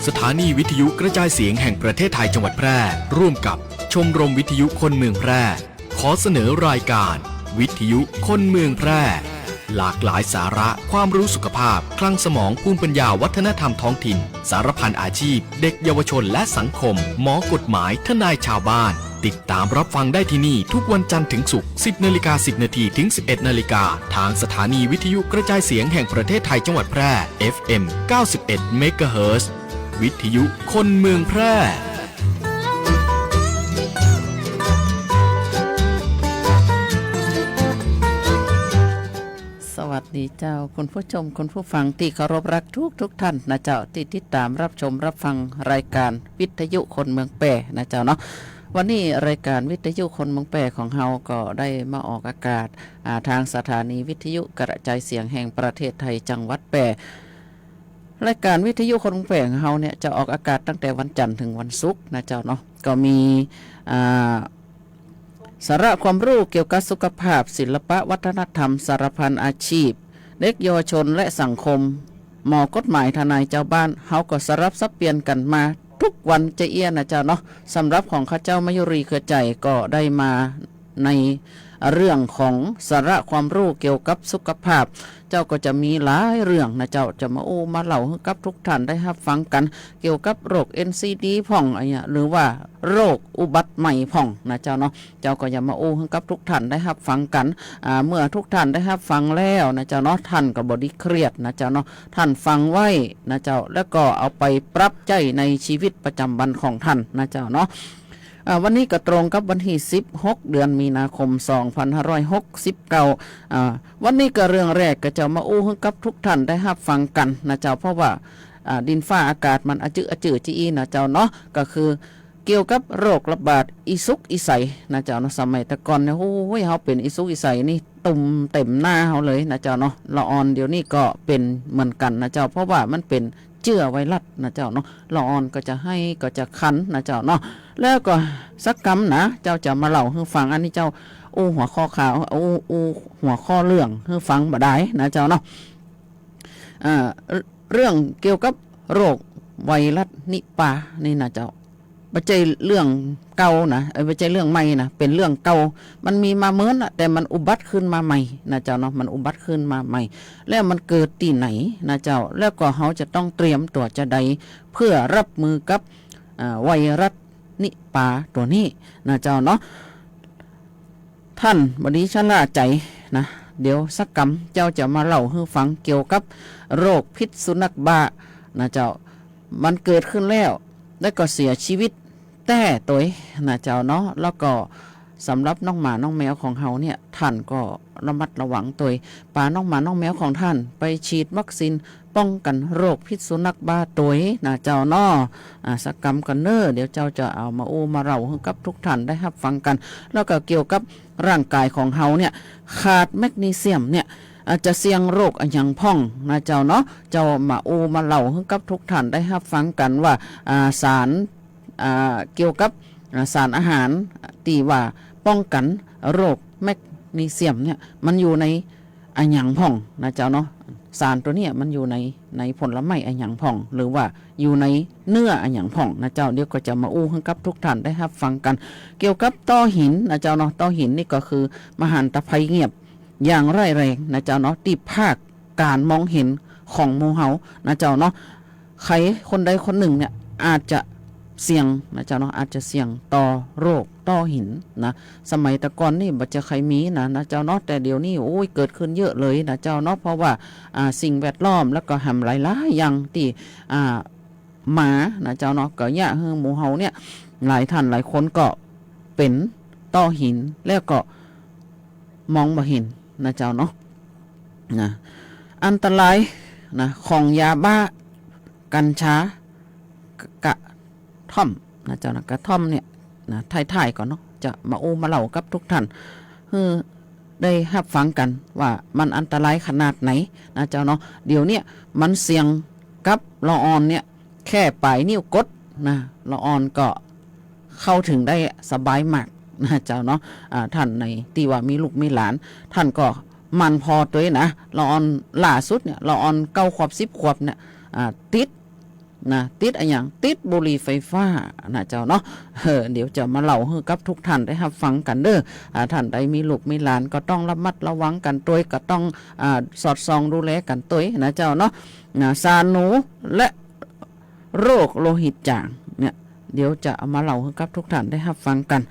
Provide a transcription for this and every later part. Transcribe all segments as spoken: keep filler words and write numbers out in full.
สถานีวิทยุกระจายเสียงแห่งประเทศไทยจังหวัดแพร่ ร่วมกับชมรมวิทยุคนเมืองแพร่ ขอเสนอรายการวิทยุคนเมืองแพร่ หลากหลายสาระ ความรู้สุขภาพ คลังสมอง ภูมิปัญญา วัฒนธรรมท้องถิ่น สารพันอาชีพ เด็กเยาวชนและสังคม หมอกฎหมาย ทนายชาวบ้าน ติดตามรับฟังได้ที่นี่ทุกวันจันทร์ถึงศุกร์ สิบนาฬิกาสิบนาทีถึงสิบเอ็ดนาฬิกา ทางสถานีวิทยุกระจายเสียงแห่งประเทศไทยจังหวัดแพร่ เอฟเอ็ม เก้าสิบเอ็ดเมกะเฮิรตซ์ วิทยุคนเมืองแพร่ สวัสดีเจ้า คุณผู้ชม คุณผู้ฟังตี้เคารพรักทุกๆ ท่านนะเจ้า ตี้ติดตามรับชมรับฟังรายการวิทยุคนเมืองแพร่นะเจ้าเนาะ วันนี้รายการวิทยุคนเมืองแพร่ของเฮาก็ได้มาออกอากาศ อ่า ทางสถานีวิทยุกระจายเสียงแห่งประเทศไทยจังหวัดแพร่ รายการวิทยุคนเมืองแพร่ของเฮาเนี่ยจะออกอากาศตั้งแต่วันจันทร์ถึงวันศุกร์นะเจ้าเนาะ ก็มี อ่า สาระความรู้เกี่ยวกับสุขภาพ ศิลปะ วัฒนธรรม สารพันอาชีพ เด็กเยาวชนและสังคม หมอกฎหมาย ทนายชาวบ้าน เฮาก็สลับสับเปลี่ยนกั๋นมาทุกวันจะเอี้ยนะเจ้าเนาะ สำหรับของข้าเจ้ามายุรีเครือใจ๋ก็ได้มาในเรื่องของสาระความรู้เกี่ยวกับสุขภาพ เจ้าก็จะมีหลายเรื่องนะเจ้า จะมาอู้มาเล่าหื้อกับทุกท่านได้ฮับฟังกั๋น เกี่ยวกับโรค เอ็นซีดี พ่องอะเนี้ย หรือว่าโรคอุบัติใหม่พ่องนะเจ้าเนาะ เจ้าก็จะมาอู้หื้อกับทุกท่านได้ฮับฟังกั๋น อ่า เมื่อทุกท่านได้ฮับฟังแล้วนะเจ้าเนาะ ท่านก็บ่ดีเครียดนะเจ้าเนาะ ท่านฟังไว้นะเจ้า แล้วก็เอาไปปรับใจ๊ในชีวิตประจำวันของท่านนะเจ้าเนาะ อ่า วันนี้ก็ตรงกับวันตี้สิบหก เดือนมีนาคม สองพันห้าร้อยหกสิบเก้า อ่า วันนี้ก็เรื่องแรกก็จะมาอู้หื้อกับทุกท่านได้ฮับฟังกั๋นนะเจ้า เพราะว่า อ่า ดินฟ้าอากาศมันอะจื้ออะจื้อจะอี้นะเจ้าเนาะ ก็คือเกี่ยวกับโรคระบาดอี้สุกอี้ใสนะเจ้าเนาะ สมัยแต่ก่อนเนี่ย โอ้ย เฮาเป๋นอี้สุกอี้ใสนี่ตุ่มเต็มหน้าเฮาเลยนะเจ้าเนาะ ละอ่อนเดี๋ยวนี้ก็เป๋นเหมือนกั๋นนะเจ้า เพราะว่ามันเป๋นเจื้อไวรัสนะเจ้าเนาะ ละอ่อนก็จะไห้ก็จะคันนะเจ้าเนาะ แล้วก็สักกำนะ เจ้าจะมาเล่าหื้อฟัง อันนี้เจ้าอู้หัวข้อข่าว อู้ อู้หัวข้อเรื่องหื้อฟังบ่ดายนะเจ้าเนาะ อ่า เรื่องเกี่ยวกับโรคไวรัสนิปาห์นี่นะเจ้า บ่ใจ้เรื่องเก่านะ เอ้ย บ่ใจ้เรื่องใหม่นะ เป๋นเรื่องเก่า มันมีมาเมินละ แต่มันอุบัติขึ้นมาใหม่นะเจ้าเนาะ มันอุบัติขึ้นมาใหม่ แล้วมันเกิดตี้ไหนนะเจ้า แล้วก็เฮาจะต้องเตรียมตั๋วจาใด เพื่อรับมือกับ อ่า ไวรัสนิปาห์ตั๋วนี้นะเจ้าเนาะ ท่านบ่ดีชะล่าใจ๋นะ เดี๋ยวสักกำเจ้าจะมาเล่าหื้อฟังเกี่ยวกับโรคพิษสุนัขบ้านะเจ้า มันเกิดขึ้นแล้ว แล้วก็เสียชีวิตแต๊ตวยนะเจ้าเนาะ แล้วก็สำหรับน้องหมาน้องแมวของเฮาเนี่ย ท่านก็ระมัดระวังตวย ปาน้องหมาน้องแมวของท่านไปฉีดวัคซีน ป้องกั๋นโรคพิษสุนัขบ้าตวยนะเจ้าเนาะ อ่า สักกำก่อนเน่อ เดี๋ยวเจ้าจะเอามาอู้มาเล่าหื้อกับทุกท่านได้ฮับฟังกั๋น แล้วก็เกี่ยวกับร่างกายของเฮาเนี่ย ขาดแมกนีเซียมเนี่ย อ่า จะเสี่ยงโรคอะหยังพ่องนะเจ้าเนาะ เจ้ามาอู้มาเล่าหื้อกับทุกท่านได้ฮับฟังกั๋นว่า อ่า สาร อ่า เกี่ยวกับ อ่า สารอาหารตี้ว่าป้องกั๋นโรคแมกนีเซียมเนี่ย มันอยู่ใน อะหยังพ่องนะเจ้าเนาะ สารตั๋วเนี่ยมันอยู่ใน ในผลไม้อะหยังพ่อง หรือว่าอยู่ในเนื้ออะหยังพ่องนะเจ้า เดี๋ยวก็จะมาอู้หื้อกับทุกท่านได้ฮับฟังกั๋น เกี่ยวกับต้อหินนะเจ้าเนาะ ต้อหินนี่ก็คือมหันตภัยเงียบอย่างร้ายแรงนะเจ้าเนาะ ตี้พรากก๋านมองเห็นของหมู่เฮานะเจ้าเนาะ ใผคนใดคนนึ่งเนี่ยอาจจะเสี่ยงนะเจ้าเนาะ อาจจะเสี่ยงต่อโรคต้อหินนะ สมัยแต่ก่อนนี่บ่จะใค่มีนะ นะเจ้าเนาะ แต่เดี๋ยวนี้ โอ้ย เกิดขึ้นเยอะเลยนะเจ้าเนาะ เพราะว่า อ่า สิ่งแวดล้อม แล้วก็แหมหลายๆ อย่างตี้ อ่า มานะเจ้าเนาะ ก็เยียะหื้อหมู่เฮาเนี่ย หลายท่านหลายคนก็เป๋นต้อหิน แล้วก็มองบ่เห็นนะเจ้าเนาะ นะ อันตรายนะ ของยาบ้า กัญชา ก กระท่อมนะเจ้านะ กระท่อมเนี่ยนะ ถ่ายๆ ก่อนเนาะ จะมาอู้มาเล่ากับทุกท่าน หื้อได้ฮับฟังกั๋นว่ามันอันตรายขนาดไหนนะเจ้าเนาะ เดี๋ยวเนี่ยมันเสี่ยงกับละอ่อนเนี่ย แค่ป๋ายนิ้วกดนะ ละอ่อนก็เข้าถึงได้สบายมากนะเจ้าเนาะ อ่า ท่านไหนตี้ว่ามีลูกมีหลาน ท่านก็หมั่นผ่อตวยนะ ละอ่อนล่าสุดเนี่ย ละอ่อนเก้าขวบสิบขวบเนี่ย อ่า ติด นะ ติดอะหยัง ติดบุหรี่ไฟฟ้านะเจ้าเนาะ เออ เดี๋ยวจะมาเล่าหื้อกับทุกท่านได้ฮับฟังกั๋นเน่อ อ่า ท่านใดมีลูกมีหลานก็ต้องระมัดระวังกั๋นตวย ก็ต้อง อ่า สอดส่องดูแลกั๋นตวยนะเจ้าเนาะ นะ สารหนูและโรคโลหิตจางเนี่ย เดี๋ยวจะเอามาเล่าหื้อกับทุกท่านได้ฮับฟังกั๋น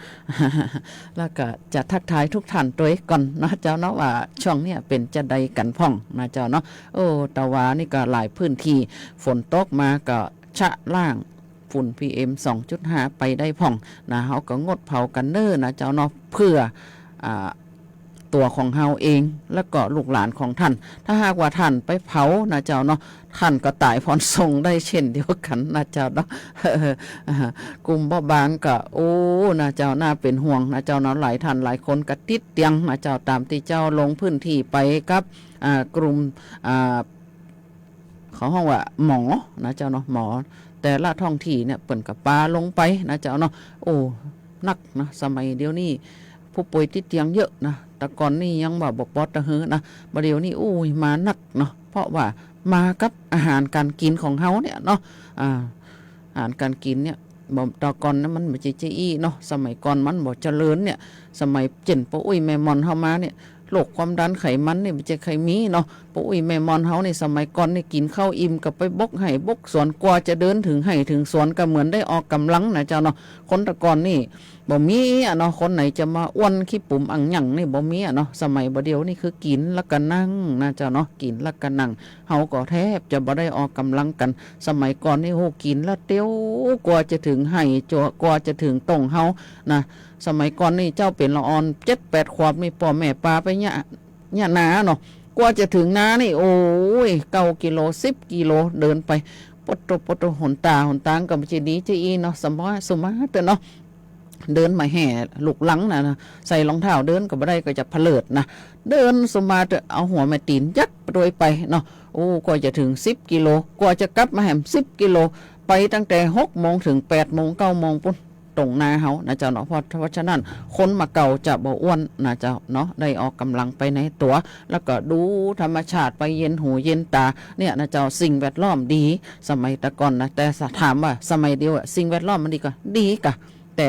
แล้วก็จะทักทายทุกท่านตวยก่อนนะเจ้าเนาะ ว่าช่วงเนี้ยเป๋นจาใดกั๋นพ่องนะเจ้าเนาะ โอ้ ตะวานี่ก็หลายพื้นที่ ฝนตกมาก็ชะล้างฝุ่น PM สองจุดห้า ไปได้พ่องนะ เฮาก็งดเผากั๋นเน่อนะเจ้าเนาะ เพื่อ อ่า ตั๋วของเฮาเอง แล้วก็ลูกหลานของท่าน ถ้าหากว่าท่านไปเผานะเจ้าเนาะ ท่านก็ต๋ายผ่อนส่งได้เช่นเดียวกั๋นนะเจ้าเนาะ กลุ่มเปราะบางก็ โอ้ นะเจ้า น่าเป๋นห่วงนะเจ้าเนาะ หลายท่านหลายคนก็ติดเตียงนะเจ้า ต๋ามตี้เจ้าลงพื้นที่ไปกับ อ่า กลุ่ม อ่า เขาฮ้องว่าหมอนะเจ้าเนาะ หมอแต่ละท้องที่เนี่ยเปิ้นก็ปาลงไปนะเจ้าเนาะ โอ้ นักนะ สมัยเดี๋ยวนี้ผู้ป่วยติดเตียงเยอะนะ แต่ก่อนนี่ยังว่าบ่ปอดตะหือนะ บ่าเดี๋ยวนี้ อุ้ย มานักเนาะ เพราะว่ามากับอาหารก๋านกิ๋นของเฮาเนี่ยเนาะ อ่า อาหารก๋านกิ๋นเนี่ย บ่ แต่ก่อนนะมันบ่ใจ้จะอี้เนาะ สมัยก่อนมันบ่เจริญเนี่ย สมัยเจ้นป้ออุ๊ยแม่หม่อนเฮามาเนี่ย โรคความดันไขมันนี่บ่ใจ้ใค่มีเนาะ ป้ออุ๊ยแม่หม่อนเฮานี่ สมัยก่อนนี่กิ๋นข้าวอิ่มก็ไปบกไฮ่บกสวน กว่าจะเดินเถิงไฮ่เถิงสวนก็เหมือนได้ออกก๋ำลังนะเจ้าเนาะ คนแต่ก่อนนี่บ่มีอะเนาะ คนไหนจะมาอ้วนขี้ปุ๋มอะหยังนี่บ่มีอะเนาะ สมัยบ่าเดี่ยวนี่คือกิ๋นแล้วก็นั่งนะเจ้าเนาะ กิ๋นแล้วก็นั่ง เฮาก็แทบจะบ่ได้ออกก๋ำลังกั๋น สมัยก่อนนี่ โห กิ๋นแล้วเตี้ยว กว่าจะเถิงไฮ่ กว่าจะเถิงต้งเฮานะ สมัยก่อนนี่เจ้าเป๋นละอ่อนเจ็ดแปดขวบนี่ ป้อแม่ปาไปเยียะ เยียะนาเนาะ กว่าจะเถิงนานี่ โอ้ย เก้ากิโล สิบกิโล เดินไป ปะโต ปะโต หนต๋า หนตางก็บ่ใจ้ดีจะอี้เนาะ สะบาย สุมาเต๊อะเนาะ เดินมาแห่ลูกลังนะนะ ใส่รองเท้าเดินก็บ่ได้ ก็จะเผลิดนะ เดินสุมาเต๊อะ เอาหัวแม่ตี๋นยัดไปตวยไปเนาะ โอ้ กว่าจะเถิงสิบกิโล กว่าจะกลับมาแหมสิบกิโล ไปตั้งแต่หกโมงเถิงแปดโมง เก้าโมงปุ้น ตรงนาเฮานะเจ้าเนาะ เพราะ เพราะฉะนั้นคนบ่าเก่าจะบ่อ้วนนะเจ้าเนาะ ได้ออกก๋ำลังไปในตั๋ว แล้วก็ดูธรรมชาติไปเย็นหูเย็นต๋าเนี่ยนะเจ้า สิ่งแวดล้อมดี สมัยแต่ก่อนนะ แต่ถามว่าสมัยเดี๋ยวอะ สิ่งแวดล้อมมันดีก่อ ดีก่ะ แต่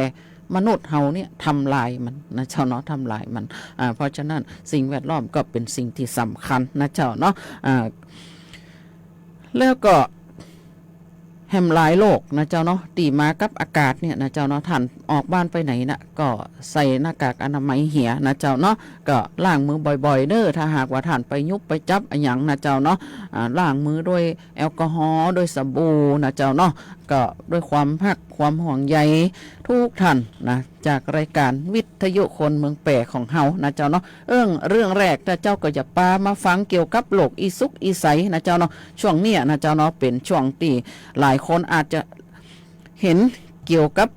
มนุษย์เฮาเนี่ยทำลายมันนะเจ้าเนาะ ทำลายมัน อ่า เพราะฉะนั้นสิ่งแวดล้อมก็เป๋นสิ่งตี้สำคัญนะเจ้าเนาะ อ่า แล้วก็แหมหลายโรคนะเจ้าเนาะ ตี้มากับอากาศเนี่ยนะเจ้าเนาะ ท่านออกบ้านไปไหนนะ ก็ใส่หน้ากากอนามัยเหียนะเจ้าเนาะ ก็ล้างมือบ่อยๆ เน่อ ถ้าหากว่าท่านไปยุบไปจับอะหยังนะเจ้าเนาะ อ่า ล้างมือด้วยแอลกอฮอล์ ด้วยสบู่นะเจ้าเนาะ ก็ด้วยความฮักความห่วงใยทุกท่านนะ จากรายการวิทยุคนเมืองแป้ของเฮานะเจ้าเนาะ เอิ่ง เรื่องแรกนะเจ้าก็จะปามาฟังเกี่ยวกับโรคอีสุกอีใสนะเจ้าเนาะ ช่วงเนี้ยนะเจ้าเนาะ เป๋นช่วงตี้หลายคนอาจจะเห็นเกี่ยวกับ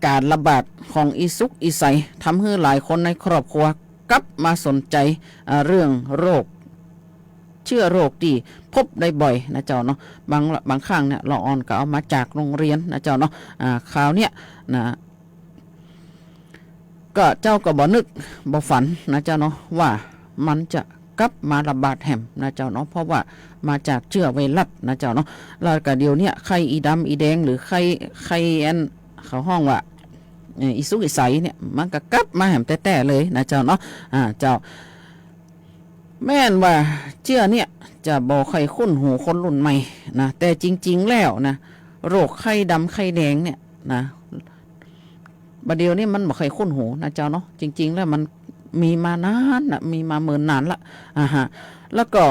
ก๋านระบาดของอีสุกอีใส ทำหื้อหลายคนในครอบครัวกลับมาสนใจ๋ อ่า เรื่องโรค เจื้อโรคตี้พบได้บ่อยนะเจ้าเนาะ บาง บางครั้งเนี่ย ละอ่อนก็เอามาจากโฮงเฮียนนะเจ้าเนาะ อ่า คราวเนี้ยนะ ก็เจ้าก็บ่นึกบ่ฝันนะเจ้าเนาะ ว่ามันจะกลับมาระบาดแหมนะเจ้าเนาะ เพราะว่ามาจากเจื้อไวรัสนะเจ้าเนาะ แล้วก็เดี๋ยวเนี้ยไข้อีดำอีแดง หรือไข้ ไข้อันเขาฮ้องว่า เอ่อ อีสุกอีใสเนี่ย มันก็กลับมาแหมแต๊ๆ เลยนะเจ้าเนาะ อ่า เจ้า แม้นว่าเจื้อเนี่ยจะบ่ค่อยคุ้นหูคนรุ่นใหม่นะ แต่จริงๆ แล้วนะ โรคไข้ดำไข้แดงเนี่ยนะ บ่าเดี่ยวนี้มันบ่ค่อยคุ้นหูนะเจ้าเนาะ จริงๆ แล้วมันมีมานานนะ มีมาเมินนานละ อ่าฮะ แล้วก็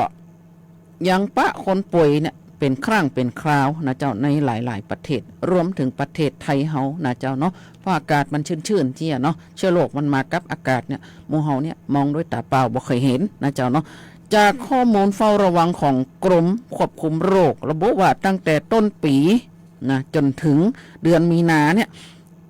ยังปะคนป่วยเนี่ยเป๋นครั้งเป๋นคราวนะเจ้า ในหลายๆ ประเทศ รวมถึงประเทศไทยเฮานะเจ้าเนาะ เพราะอากาศมันชื้นๆ เจียเนาะ เจื้อโรคมันมากับอากาศเนี่ย หมู่เฮาเนี่ยมองด้วยต๋าเปล่าบ่ค่อยเห็นนะเจ้าเนาะ จากข้อมูลเฝ้าระวังของกรมควบคุมโรคระบุว่าตั้งแต่ต้นปี๋นะ จ๋นเถิงเดือนมีนาเนี่ย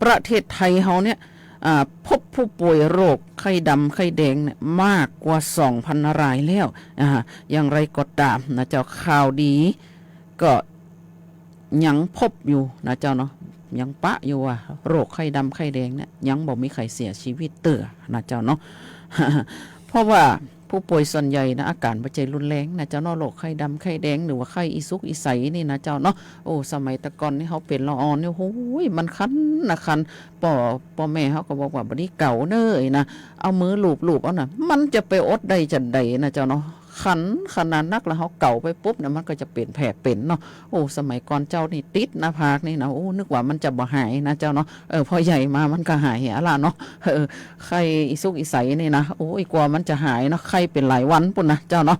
ประเทศไทยเฮาเนี่ย อ่า พบผู้ป่วยโรคไข้ดำไข้แดงเนี่ยมากกว่า สองพัน รายแล้ว อ่า อย่างไรก็ต๋ามนะเจ้า ข่าวดีก็ยังพบอยู่นะเจ้าเนาะ ยังปะอยู่ว่าโรคไข้ดำไข้แดงเนี่ยยังบ่มีใผเสียชีวิตเตื้อนะเจ้าเนาะ เพราะว่า ผู้ป่วยส่วนใหญ่นะ อาก๋านบ่ใจ้รุนแรงนะเจ้าเนาะ โรคไข้ดำไข้แดง หรือว่าไข้อีสุกอีใสนี่นะเจ้าเนาะ โอ้ สมัยแต่ก่อนนี่เฮาเป๋นละอ่อนนี่ โอ้ย มันคันนะคัน ป้อ ป้อแม่เฮาก็บอกว่า บ่ดีเก๋าเน่อนะ เอามือลูบๆ เอาน่ะ มันจะไปอดได้จั่งใดนะเจ้าเนาะ คันขนาดนัก แล้วเฮาเก๋าไปปุ๊บเนี่ย มันก็จะเป๋นแผลเป๋นเนาะ โอ้ สมัยก่อนเจ้านี่ติดหน้าผากนี่นะ โอ้ นึกว่ามันจะบ่หายนะเจ้าเนาะ เออ พอใหญ่มามันก็หายเหียละเนาะ เออ ไข้อีสุกอีใสนี่นะ โอ้ย กว่ามันจะหายเนาะ ไข้เป๋นหลายวันปู้นนะเจ้าเนาะ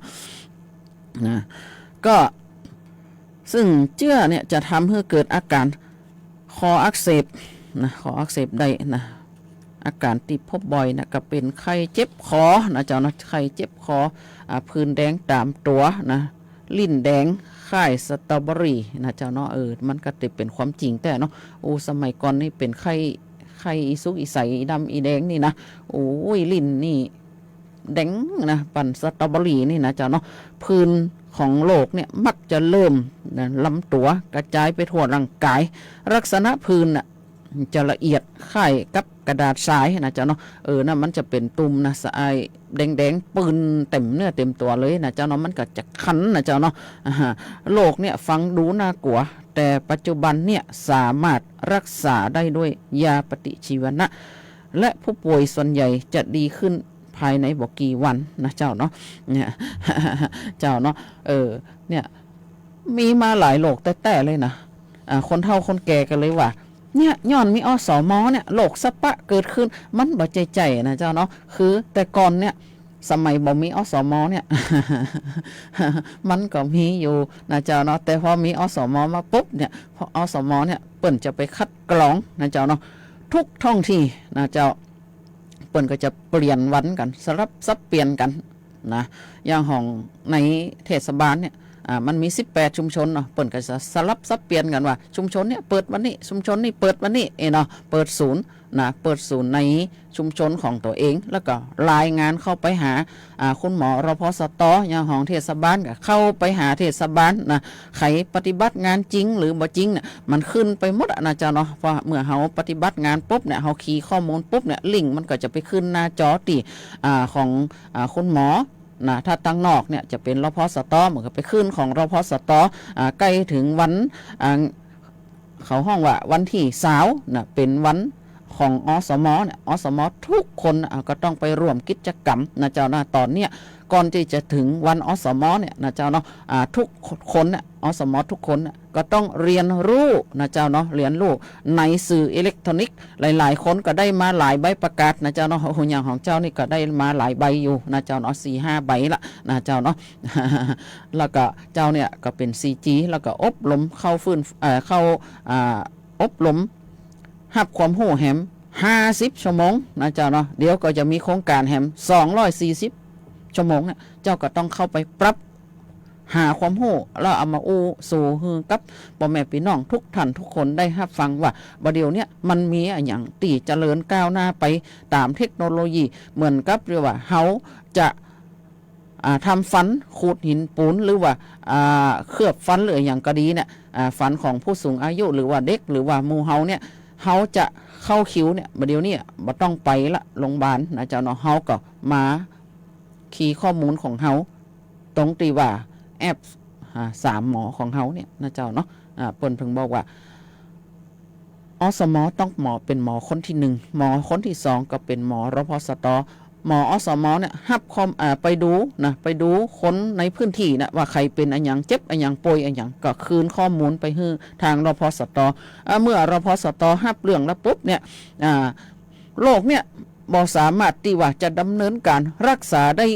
นะ ก็ ซึ่งเจื้อเนี่ยจะทำหื้อเกิดอาก๋านคออักเสบนะ คออักเสบได้นะ อาก๋านตี้พบบ่อยนะ ก็เป๋นไข้เจ็บคอนะเจ้าเนาะ ไข้เจ็บคอ อ่า ผื่นแดงต๋ามตั๋วนะ ลิ้นแดง คล้ายสตรอเบอรี่นะเจ้าเนาะ เออ มันก็จะเป๋นความจริงแต๊เนาะ โอ้ สมัยก่อนนี่เป๋นไข้ ไข้อีสุกอีใส อีดำอีแดงนี่นะ โอ้ย ลิ้นนี่ แดงนะ ปันสตรอเบอรี่นี่นะเจ้าเนาะ ผื่นของโรคเนี่ยมักจะเริ่มนะ ลำตั๋ว กระจายไปทั่วร่างก๋าย ลักษณะผื่นน่ะจะละเอียดคล้ายกับกระดาษทรายนะเจ้าเนาะ เออ นะ มันจะเป๋นตุ่มนะ สะอายแดงๆ ปื้นเต็มเนื้อเต็มตั๋วเลยนะเจ้าเนาะ มันก็จะคันนะเจ้าเนาะ อ่าฮะ โรคเนี่ยฟังดูน่ากลัว แต่ปัจจุบันเนี่ยสามารถรักษาได้ด้วยยาปฏิชีวนะ และผู้ป่วยส่วนใหญ่จะดีขึ้นภายในบ่กี่วันนะเจ้าเนาะ เนี่ย เจ้าเนาะ เออ เนี่ย มีมาหลายโรคแต๊ๆ เลยนะ อ่า คนเฒ่าคนแก่ก็เลยว่า เนี่ย ย้อนมี อสม เนี่ย โรคสะปะเกิดขึ้น มันบ่ใจ้ใจ้นะเจ้าเนาะ คือแต่ก่อนเนี่ย สมัยบ่มี อสม เนี่ย มันก็มีอยู่นะเจ้าเนาะ แต่พอมี อสม มาปุ๊บเนี่ย พอ อสม เนี่ย เปิ้นจะไปคัดกรองนะเจ้าเนาะ ทุกท้องที่นะเจ้า เปิ้นก็จะเปลี่ยนวันกั๋น สลับสับเปลี่ยนกั๋นนะ อย่างของในเทศบาลเนี่ย อ่า มันมีสิบแปดชุมชนเนาะ เปิ้นก็จะสลับสับเปลี่ยนกั๋นว่า ชุมชนเนี่ยเปิดวันนี้ ชุมชนนี้เปิดวันนี้ เอ้เนาะ เปิดศูนย์นะ เปิดศูนย์ในชุมชนของตั๋วเอง แล้วก็รายงานเข้าไปหา อ่า คุณหมอ รพสต อย่างของเทศบาลก็เข้าไปหาเทศบาลนะ ใผปฏิบัติงานจริงหรือบ่จริงเนี่ย มันขึ้นไปหมดอะนะเจ้าเนาะ เพราะเมื่อเฮาปฏิบัติงานปุ๊บเนี่ย เฮาคีย์ข้อมูลปุ๊บเนี่ย ลิงก์มันก็จะไปขึ้นหน้าจอตี้ อ่า ของ อ่า คุณหมอนะ ถ้าตังนอกเนี่ยจะเป๋น รพสต มันก็ไปขึ้นของ รพสต อ่า ใก้เถิงวัน อ่า เขาฮ้องว่าวันตี้ซาวนะ เป๋นวันของ อสม เนี่ย อสม ทุกคนน่ะ อ่า ก็ต้องไปร่วมกิจกรรมนะเจ้านะ ต๋อนเนี้ย ก่อนตี้จะเถิงวัน อสม เนี่ยนะเจ้าเนาะ อ่า ทุกคนน่ะ อสม ทุกคนน่ะ ก็ต้องเรียนรู้นะเจ้าเนาะ เรียนรู้ในสื่ออิเล็กทรอนิกส์ หลายๆ คนก็ได้มาหลายใบประกาศนะเจ้าเนาะ โอ้โห อย่างของเจ้านี่ก็ได้มาหลายใบอยู่นะเจ้าเนาะ สี่ห้าใบละนะเจ้าเนาะ แล้วก็เจ้าเนี่ยก็เป๋น ซีจี แล้วก็อบรมเข้าฟื้น เอ่อ เข้า อ่า อบรม ฮับความฮู้แหมห้าสิบชั่วโมงนะเจ้าเนาะ เดี๋ยวก็จะมีโครงก๋านแหมสองร้อยสี่สิบชั่วโมงเนี่ย เจ้าก็ต้องเข้าไปปรับหาความฮู้ แล้วเอามาอู้สู่หื้อกับป้อแม่ปี้น้องทุกท่านทุกคนได้ฮับฟังว่า บ่าเดี่ยวเนี่ยมันมีอะหยังตี้เจริญก้าวหน้าไปต๋ามเทคโนโลยี เหมือนกับเรียกว่าเฮาจะ อ่า ทำฟัน ขูดหินปูน หรือว่า อ่า เคลือบฟัน หรืออะหยังก็ดีเนี่ย อ่า ฟันของผู้สูงอายุ หรือว่าเด็ก หรือว่าหมู่เฮาเนี่ย เฮาจะเข้าคิวเนี่ย บ่าเดี่ยวนี้บ่ต้องไปละโรงบาลนะเจ้าเนาะ เฮาก็มาคีย์ข้อมูลของเฮา ตรงตี้ว่าแอป อ่า สามหมอของเฮาเนี่ยนะเจ้าเนาะ อ่า เปิ้นเถิงบอกว่า อสม ต้องหมอ เป๋นหมอคนตี้หนึ่ง หมอคนตี้สองก็เป๋นหมอ รพสต หมอ อสม เนี่ย ฮับข้อม อ่า ไปดูนะ ไปดูคนในพื้นตี้นะ ว่าใผเป๋นอะหยัง เจ็บอะหยัง ป่วยอะหยัง ก็คืนข้อมูลไปหื้อตาง รพสต อ่า เมื่อ รพสต ฮับเรื่องแล้วปุ๊บเนี่ย อ่า โรคเนี่ยบ่สามารถตี้ว่าจะดำเนินก๋านฮักษาได้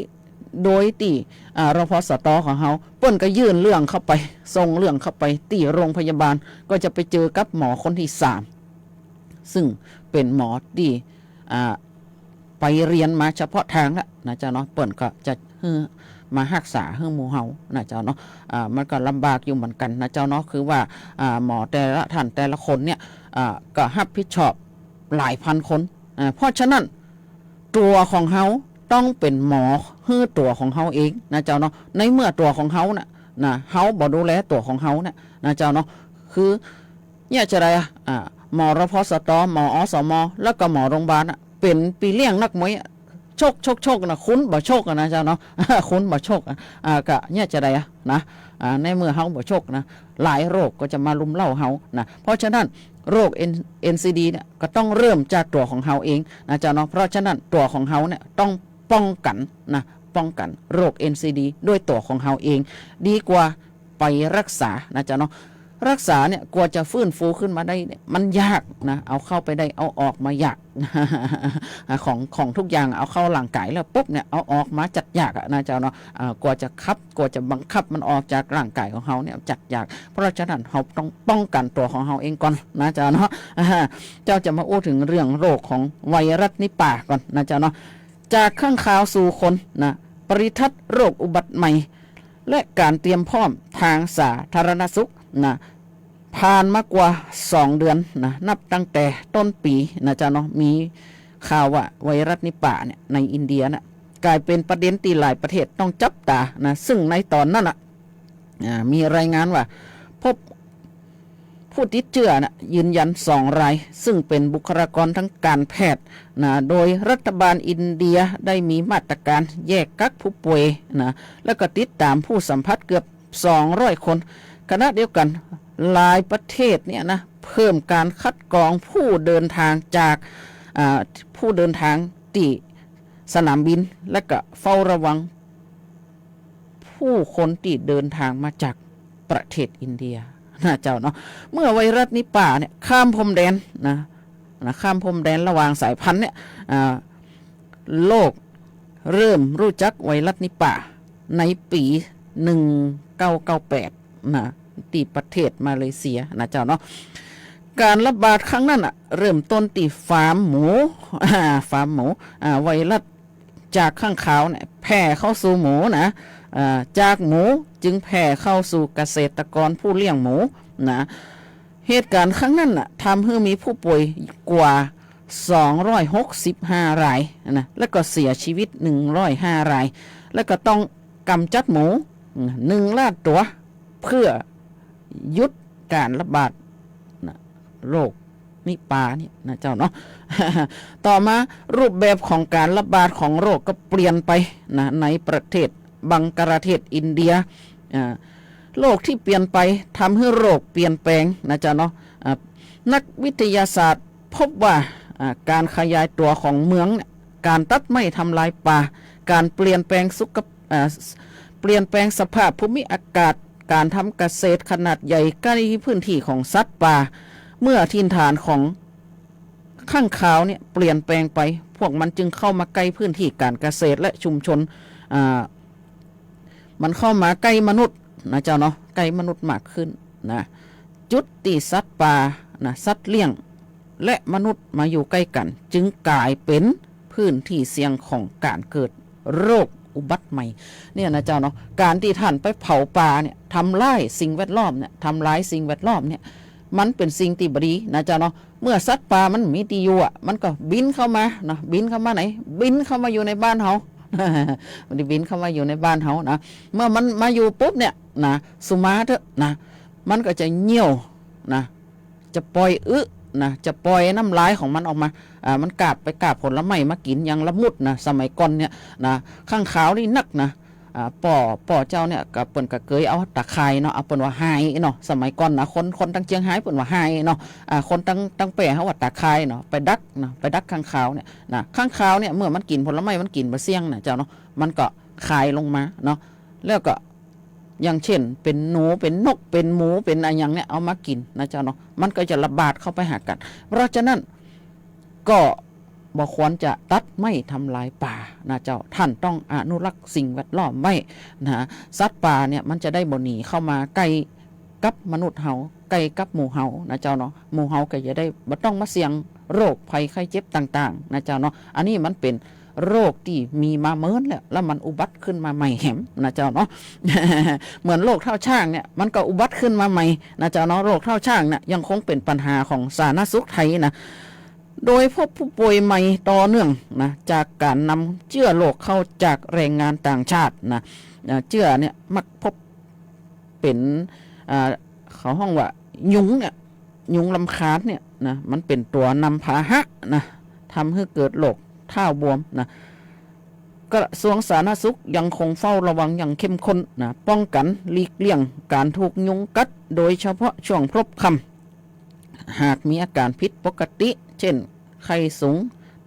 โดยตี้ อ่า รพสต ของเฮา เปิ้นก็ยื่นเรื่องเข้าไป ส่งเรื่องเข้าไปตี้โรงพยาบาล ก็จะไปเจอกับหมอคนตี้สาม ซึ่งเป๋นหมอตี้ อ่า ไปเฮียนมาเฉพาะตางแล้วนะเจ้าเนาะ เปิ้นก็จะหื้อมาฮักษาหื้อหมู่เฮานะเจ้าเนาะ อ่า มันก็ลำบากอยู่เหมือนกั๋นนะเจ้าเนาะ คือว่า อ่า หมอแต่ละท่านแต่ละคนเนี่ย อ่า ก็ฮับผิดชอบหลายพันคน อ่า เพราะฉะนั้น ตั๋วของเฮาต้องเป๋นหมอหื้อตั๋วของเฮาเองนะเจ้าเนาะ ในเมื่อตั๋วของเฮาน่ะ นะ เฮาบ่ดูแลตั๋วของเฮาเนี่ยนะเจ้าเนาะ คือ เนี่ยจะไดอะ อ่า หมอ รพสต หมอ อสม แล้วก็หมอโรงบาลอะ เป๋นปี้เลี้ยงนักมวยอะ โชค โชค โชคนะ คนบ่โชคอะนะเจ้าเนาะ คนบ่โชคอะ อ่า ก็เนี่ยจะใดอะนะ อ่า ในเมื่อเฮาบ่โชคนะ หลายโรคก็จะมารุมเร้าเฮานะ เพราะฉะนั้นโรคเอ็น เอ็นซีดี เนี่ยก็ต้องเริ่มจากตั๋วของเฮาเองนะเจ้าเนาะ เพราะฉะนั้นตั๋วของเฮาเนี่ยต้องป้องกั๋นนะ ป้องกั๋นโรค เอ็นซีดี ด้วยตั๋วของเฮาเอง ดีกว่าไปรักษานะเจ้าเนาะ รักษาเนี่ยกว่าจะฟื้นฟูขึ้นมาได้เนี่ยมันยากนะ เอาเข้าไปได้เอาออกมายาก ของ ของทุกอย่างเอาเข้าร่างกายแล้วปุ๊บเนี่ยเอาออกมาจักยากอะนะเจ้าเนาะ อ่า กว่าจะขับ กว่าจะบังคับมันออกจากร่างกายของเฮาเนี่ยจักยาก เพราะฉะนั้นเฮาต้องป้องกั๋นตั๋วของเฮาเองก่อนนะเจ้าเนาะ อ่า เจ้าจะมาอู้เถิงเรื่องโรคของไวรัสนิปาก่อนนะเจ้าเนาะ จากข้างคาวสู่คนนะ ปริทัศน์โรคอุบัติใหม่ และก๋านเตรียมพร้อมตางสาธารณสุขนะ ผ่านมากว่าสองเดือนนะ นับตั้งแต่ต้นปี๋นะเจ้าเนาะ มีข่าวว่าไวรัสนิปาเนี่ยในอินเดียน่ะ ก๋ายเป๋นประเด็นตี้หลายประเทศต้องจับต๋านะ ซึ่งในต๋อนนั้นน่ะ อ่า มีรายงานว่าพบผู้ติดเจื้อน่ะยืนยันสองราย ซึ่งเป๋นบุคลากรตางก๋านแพทย์นะ โดยรัฐบาลอินเดียได้มีมาตรก๋านแยกกักผู้ป่วยนะ แล้วก็ติดต๋ามผู้สัมผัสเกือบสองร้อยคน ขณะเดียวกั๋นหลายประเทศเนี่ยนะ เพิ่มก๋านคัดกรองผู้เดินตางจาก อ่า ผู้เดินตางตี้สนามบิน และก็เฝ้าระวัง ผู้คนตี้เดินตางมาจากประเทศอินเดียนะเจ้าเนาะ เมื่อไวรัสนิปาเนี่ยข้ามพรมแดนนะ นะ ข้ามพรมแดนระหว่างสายพันธุ์เนี่ย อ่า โลกเริ่มรู้จักไวรัสนิปาในปี๋หนึ่งเก้าเก้าแปดนะ ตี้ประเทศมาเลเซียนะเจ้าเนาะ ก๋านระบาดครั้งนั้นน่ะ เริ่มต้นตี้ฟาร์มหมู อ่า ฟาร์มหมู อ่า ไวรัสจากข้างคาวเนี่ยแผ่เข้าสู่หมูนะ อ่า จากหมูจึงแผ่เข้าสู่เกษตรกรผู้เลี้ยงหมูนะ เหตุก๋ารณ์ครั้งนั้นน่ะ ทำหื้อมีผู้ป่วยกว่าสองร้อยหกสิบห้ารายนะ แล้วก็เสียชีวิตหนึ่งร้อยห้าราย แล้วก็ต้องก๋ำจัดหมูนะ หนึ่งล้านตั๋ว เพื่อหยุดก๋านระบาดนะ โรคนิปาเนี่ยนะเจ้าเนาะ ต่อมารูปแบบของก๋านระบาดของโรคก็เปลี่ยนไปนะ ในประเทศบังกลาเทศ อินเดีย อ่า โรคตี้เปลี่ยนไปทำหื้อโรคเปลี่ยนแปลงนะเจ้าเนาะ อ่า นักวิทยาศาสตร์พบว่า อ่า ก๋านขยายตั๋วของเมืองเนี่ย ก๋านตัดไม้ทำลายป่า ก๋านเปลี่ยนแปลงสุข อ่า เปลี่ยนแปลงสภาพภูมิอากาศ ก๋านทำเกษตรขนาดใหญ่ใก้พื้นตี้ของสัตว์ป่า เมื่อถิ่นฐานของ ข้างคาวเนี่ยเปลี่ยนแปลงไป พวกมันจึงเข้ามาใก้พื้นตี้ก๋านเกษตรและชุมชน อ่า มันเข้ามาใก้มนุษย์นะเจ้าเนาะ ใก้มนุษย์มากขึ้นนะ จุดตี้สัตว์ป่านะ สัตว์เลี้ยง และมนุษย์มาอยู่ใก้กั๋น จึงก๋ายเป๋นพื้นตี้เสี่ยงของก๋านเกิดโรคอุบัติใหม่ เนี่ยนะเจ้าเนาะ ก๋านตี้ต้านไปเผาป่าเนี่ย ทำลายสิ่งแวดล้อมเนี่ย ทำลายสิ่งแวดล้อมเนี่ย มันเป๋นสิ่งตี้บ่ดีนะเจ้าเนาะ เมื่อสัตว์ป่ามันมีตี้อยู่อะ มันก็บินเข้ามาเนาะ บินเข้ามาไหน บินเข้ามาอยู่ในบ้านเฮา มันจะบินเข้ามาอยู่ในบ้านเฮานะ เมื่อมันมาอยู่ปุ๊บเนี่ยนะ สุมาเถอะนะ มันก็จะเยี่ยวนะ จะป่อยอึนะ จะป่อยน้ำลายของมันออกมา อ่า มันกาบไปกาบผลไม้มากิ๋นอย่างละมุดนะ สมัยก่อนเนี่ยนะ ข้างคาวนี่นักนะ อ่า ป้อ ป้อเจ้าเนี่ยก็เปิ้นก็เกยเอาตาข่ายเนาะ เอาเปิ้นว่าฮายเนาะ สมัยก่อนนะ คน คนตังเจียงฮายเปิ้นว่าฮายเนาะ อ่า คนตัง ตังแป้เฮาว่าตาข่ายเนาะ ไปดักนะ ไปดักข้างคาวเนี่ยนะ ข้างคาวเนี่ยเมื่อมันกิ๋นผลไม้มันกิ๋นบ่เสี้ยงนะเจ้าเนาะ มันก็คายลงมาเนาะ แล้วก็อย่างเช่นเป๋นหนู เป๋นนก เป๋นหมู เป๋นอะหยังเนี่ยเอามากิ๋นนะเจ้าเนาะ มันก็จะระบาดเข้าไปหากั๋น เพราะฉะนั้น ก็บ่ควรจะตัดไม้ทำลายป่านะเจ้า ต้านต้องอนุรักษ์สิ่งแวดล้อมไว้นะ สัตว์ป่าเนี่ยมันจะได้บ่หนีเข้ามาใก้กับมนุษย์เฮา ใก้กับหมู่เฮานะเจ้าเนาะ หมู่เฮาก็จะได้บ่ต้องมาเสี่ยงโรคภัยไข้เจ็บต่างๆ นะเจ้าเนาะ อันนี้มันเป๋นโรคตี้มีมาเมินแล้ว แล้วมันอุบัติขึ้นมาใหม่แหมนะเจ้าเนาะ เหมือนโรคเท้าช้างเนี่ย มันก็อุบัติขึ้นมาใหม่นะเจ้าเนาะ โรคเท้าช้างเนี่ยยังคงเป๋นปัญหาของสาธารณสุขไทยนะ โดยพบผู้ป่วยใหม่ต่อเนื่องนะ จากก๋านนำเจื้อโรคเข้าจากแรงงานต่างชาตินะ อ่า เจื้อเนี่ยมักพบเป๋น อ่า เขาฮ้องว่ายุงเนี่ย ยุงรำคาญเนี่ยนะ มันเป๋นตั๋วนำพาหะนะ ทำหื้อเกิดโรคเท้าบวมนะ กระทรวงสาธารณสุขยังคงเฝ้าระวังอย่างเข้มข้นนะ ป้องกันหลีกเลี่ยงการถูกยุงกัด โดยเฉพาะช่วงพลบค่ำ หากมีอาการผิดปกติ เช่น ไข้สูง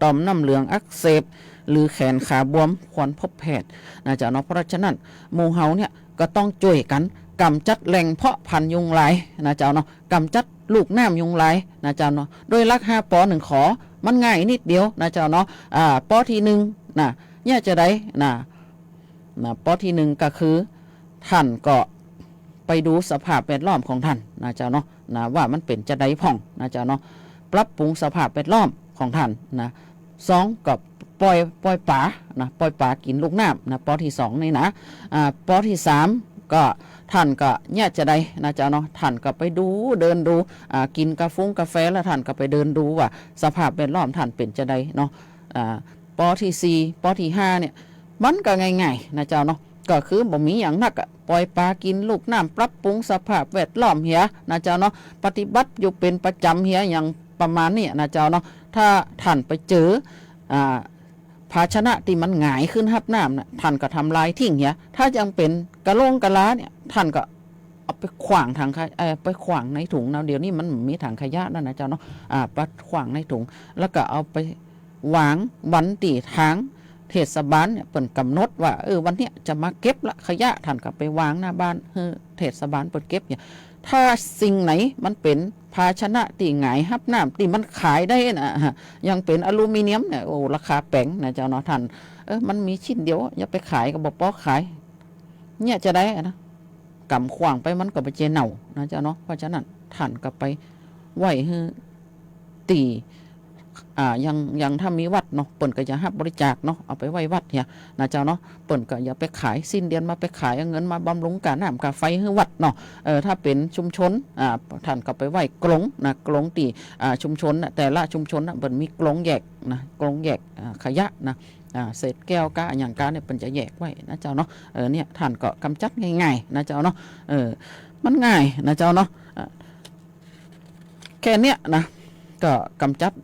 ต่อมน้ำเหลืองอักเสบ หรือแขนขาบวม ควรพบแพทย์นะเจ้าเนาะ เพราะฉะนั้นหมู่เฮาเนี่ยก็ต้องจ้วยกั๋นก๋ำจัดแหล่งเพาะพันธุ์ยุงลายนะเจ้าเนาะ ก๋ำจัดลูกน้ำยุงลายนะเจ้าเนาะ โดยหลักห้าปอหนึ่งขอ มันง่ายนิดเดียวนะเจ้าเนาะ อ่า ปอตี้หนึ่งนะ เนี่ยจะใดนะ นะ ปอตี้หนึ่งก็คือ ท่านก็ไปดูสภาพแวดล้อมของท่านนะเจ้าเนาะ นะ ว่ามันเป๋นจะใดพ่องนะเจ้าเนาะ ปรับปรุงสภาพแวดล้อมของท่านนะ สองก็ปล่อย ปล่อยป๋านะ ปล่อยป๋ากิ๋นลูกน้ำนะ ปอตี้สองนี่นะ อ่า ปอตี้สามก็ท่านก็เนี่ยจะใดนะเจ้าเนาะ ท่านก็ไปดู เดินดู อ่า กิ๋นกาฟงกาแฟแล้วท่านก็ไปเดินดูว่าสภาพแวดล้อมท่านเป๋นจะใดเนาะ อ่า ปอตี้สี่ ปอตี้ห้าเนี่ย มันก็ง่ายๆนะเจ้าเนาะ ก็คือบ่มีหยังนักอะ ปล่อยป๋ากิ๋นลูกน้ำ ปรับปรุงสภาพแวดล้อมเหียนะเจ้าเนาะ ปฏิบัติอยู่เป๋นประจ๋ำเหีย อย่างประมาณนี้นะเจ้าเนาะ ถ้าท่านไปเจอ อ่า ภาชนะตี้มันหงายขึ้นฮับน้ำนะ ท่านก็ทำลายทิ้งเหีย ถ้ายังเป๋นกะโหลงกะลาเนี่ย ท่านก็เอาไปขว้างถังขย- เอ่อ ไปขว้างในถุงนะ เดี๋ยวนี้มันมีถังขยะแล้วนะเจ้าเนาะ อ่า ไปขว้างในถุง แล้วก็เอาไป วางวันตี้ทางเทศบาลเนี่ยเปิ้นก๋ำหนดว่า เออ วันเนี้ยจะมาเก็บละขยะ ท่านก็ไปวางหน้าบ้านหื้อเทศบาลเปิ้นเก็บเนี่ย ถ้าสิ่งไหนมันเป๋นภาชนะตี้หงายฮับน้ำตี้มันขายได้นะ ยังเป๋นอลูมิเนียมเนี่ย โอ้ ราคาแป๋งนะเจ้าเนาะ ท่าน เออ มันมีชิ้นเดียว อย่าไปขาย ก็บ่ปอขาย เนี่ยจะใดอะนะ ก๋ำขว้างไปมันก็บ่เจ้าเน่านะเจ้าเนาะ เพราะฉะนั้นท่านก็ไปไว้หื้อตี้ อ่า อย่าง อย่างถ้ามีวัดเนาะ เปิ้นก็จะฮับบริจาคเนาะ เอาไปไว้วัดเหียนะเจ้าเนาะ เปิ้นก็อย่าไปขาย สิ้นเดือนมาไปขาย เอาเงินมาบำรุงก้าน้ำก้าไฟหื้อวัดเนาะ เออ ถ้าเป๋นชุมชน อ่า ท่านก็ไปไว้กรงนะ กรงตี้ อ่า ชุมชนนะ แต่ละชุมชนนะ เปิ้นมีกรงแยกนะ กรงแยก อ่า ขยะนะ อ่า เศษแก้วก้าอะหยังก้าเนี่ย เปิ้นจะแยกไว้นะเจ้าเนาะ เออ เนี่ย ท่านก็ก๋ำจัดง่ายๆนะเจ้าเนาะ เออ มันง่ายนะเจ้าเนาะ อ่า แค่เนี้ยนะ ก็ก๋ำจัด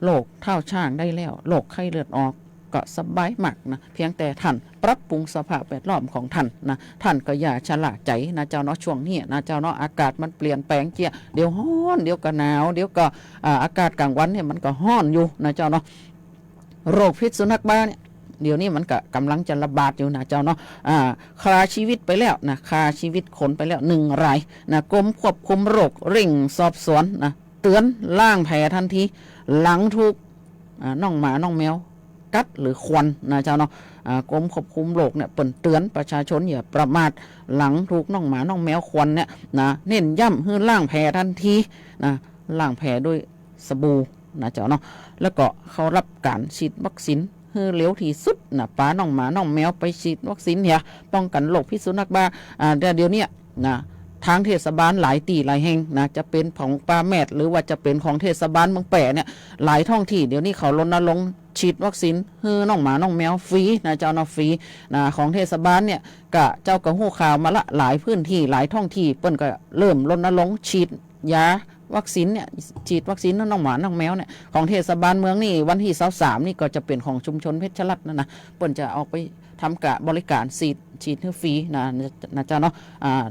โรคเท้าช้างได้แล้ว โรคไข้เลือดออกก็สบายมากนะ เพียงแต่ท่านปรับปรุงสภาพแวดล้อมของท่านนะ ท่านก็อย่าชะล่าใจนะเจ้าเนาะ ช่วงนี้นะเจ้าเนาะ อากาศมันเปลี่ยนแปลงเจีย เดี๋ยวฮ้อน เดี๋ยวก็หนาว เดี๋ยวก็ อ่า อากาศกลางวันเนี่ยมันก็ฮ้อนอยู่นะเจ้าเนาะ โรคพิษสุนัขบ้าเนี่ย เดี๋ยวนี้มันก็ก๋ำลังจะระบาดอยู่นะเจ้าเนาะ อ่า ฆ่าชีวิตไปแล้วนะ ฆ่าชีวิตคนไปแล้วหนึ่งรายนะ กรมควบคุมโรคเร่งสอบสวนนะ เตือนล้างแผลทันที หลังถูก อ่า น้องหมาน้องแมวกัดหรือข่วนนะเจ้าเนาะ อ่า กรมควบคุมโรคเนี่ย เปิ้นเตือนประชาชนอย่าประมาท หลังถูกน้องหมาน้องแมวข่วนเนี่ยนะ เน้นย้ำหื้อล้างแผลทันทีนะ ล้างแผลด้วย สบู่นะเจ้าเนาะ แล้วก็เข้ารับก๋านฉีดวัคซีนหื้อเร็วตี้สุดนะ ปาน้องหมาน้องแมวไปฉีดวัคซีนเหีย ป้องกั๋นโรคพิษสุนัขบ้า อ่า แต่เดี๋ยวเนี้ยนะ ทางเทศบาลหลายตี้หลายแห่งนะ จะเป๋นของป่าแมด หรือว่าจะเป๋นของเทศบาลเมืองแป้เนี่ย หลายท้องตี้เดี๋ยวนี้เขารณรงค์ฉีดวัคซีนหื้อน้องหมาน้องแมวฟรีนะเจ้าเนาะ ฟรีนะ ของเทศบาลเนี่ย ก็เจ้าก็ฮู้ข่าวมาละ หลายพื้นตี้ หลายท้องตี้ เปิ้นก็เริ่มรณรงค์ฉีดยาวัคซีนเนี่ย ฉีดวัคซีนหื้อน้องหมาน้องแมวเนี่ย ของเทศบาลเมืองนี่ วันตี้ซาวสามนี่ก็จะเป๋นของชุมชนเพชรรัตน์นั่นนะ เปิ้นจะออกไปทำก๋านบริก๋านฉีด ฉีดหื้อฟรีนะ นะเจ้าเนาะ อ่า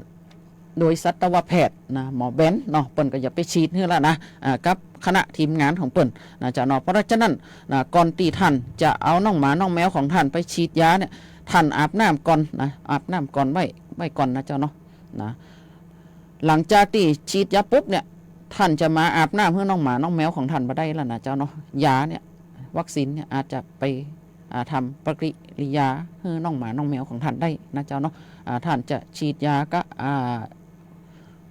โดยสัตวแพทย์นะ หมอเบนเนาะ เปิ้นก็จะไปฉีดหื้อละนะ อ่า กับคณะทีมงานของเปิ้นนะเจ้าเนาะ เพราะฉะนั้นนะ ก่อนตี้ท่านจะเอาน้องหมาน้องแมวของท่านไปฉีดยาเนี่ย ท่านอาบน้ำก่อนนะ อาบน้ำก่อนไว้ ไว้ก่อนนะเจ้าเนาะ นะ หลังจากตี้ฉีดยาปุ๊บเนี่ย ท่านจะมาอาบน้ำหื้อน้องหมาน้องแมวของท่านบ่ได้แล้วนะเจ้าเนาะ ยาเนี่ย วัคซีนเนี่ยอาจจะไป อ่า ทำปฏิกิริยาหื้อน้องหมาน้องแมวของท่านได้นะเจ้าเนาะ อ่า ท่านจะฉีดยาก็ อ่า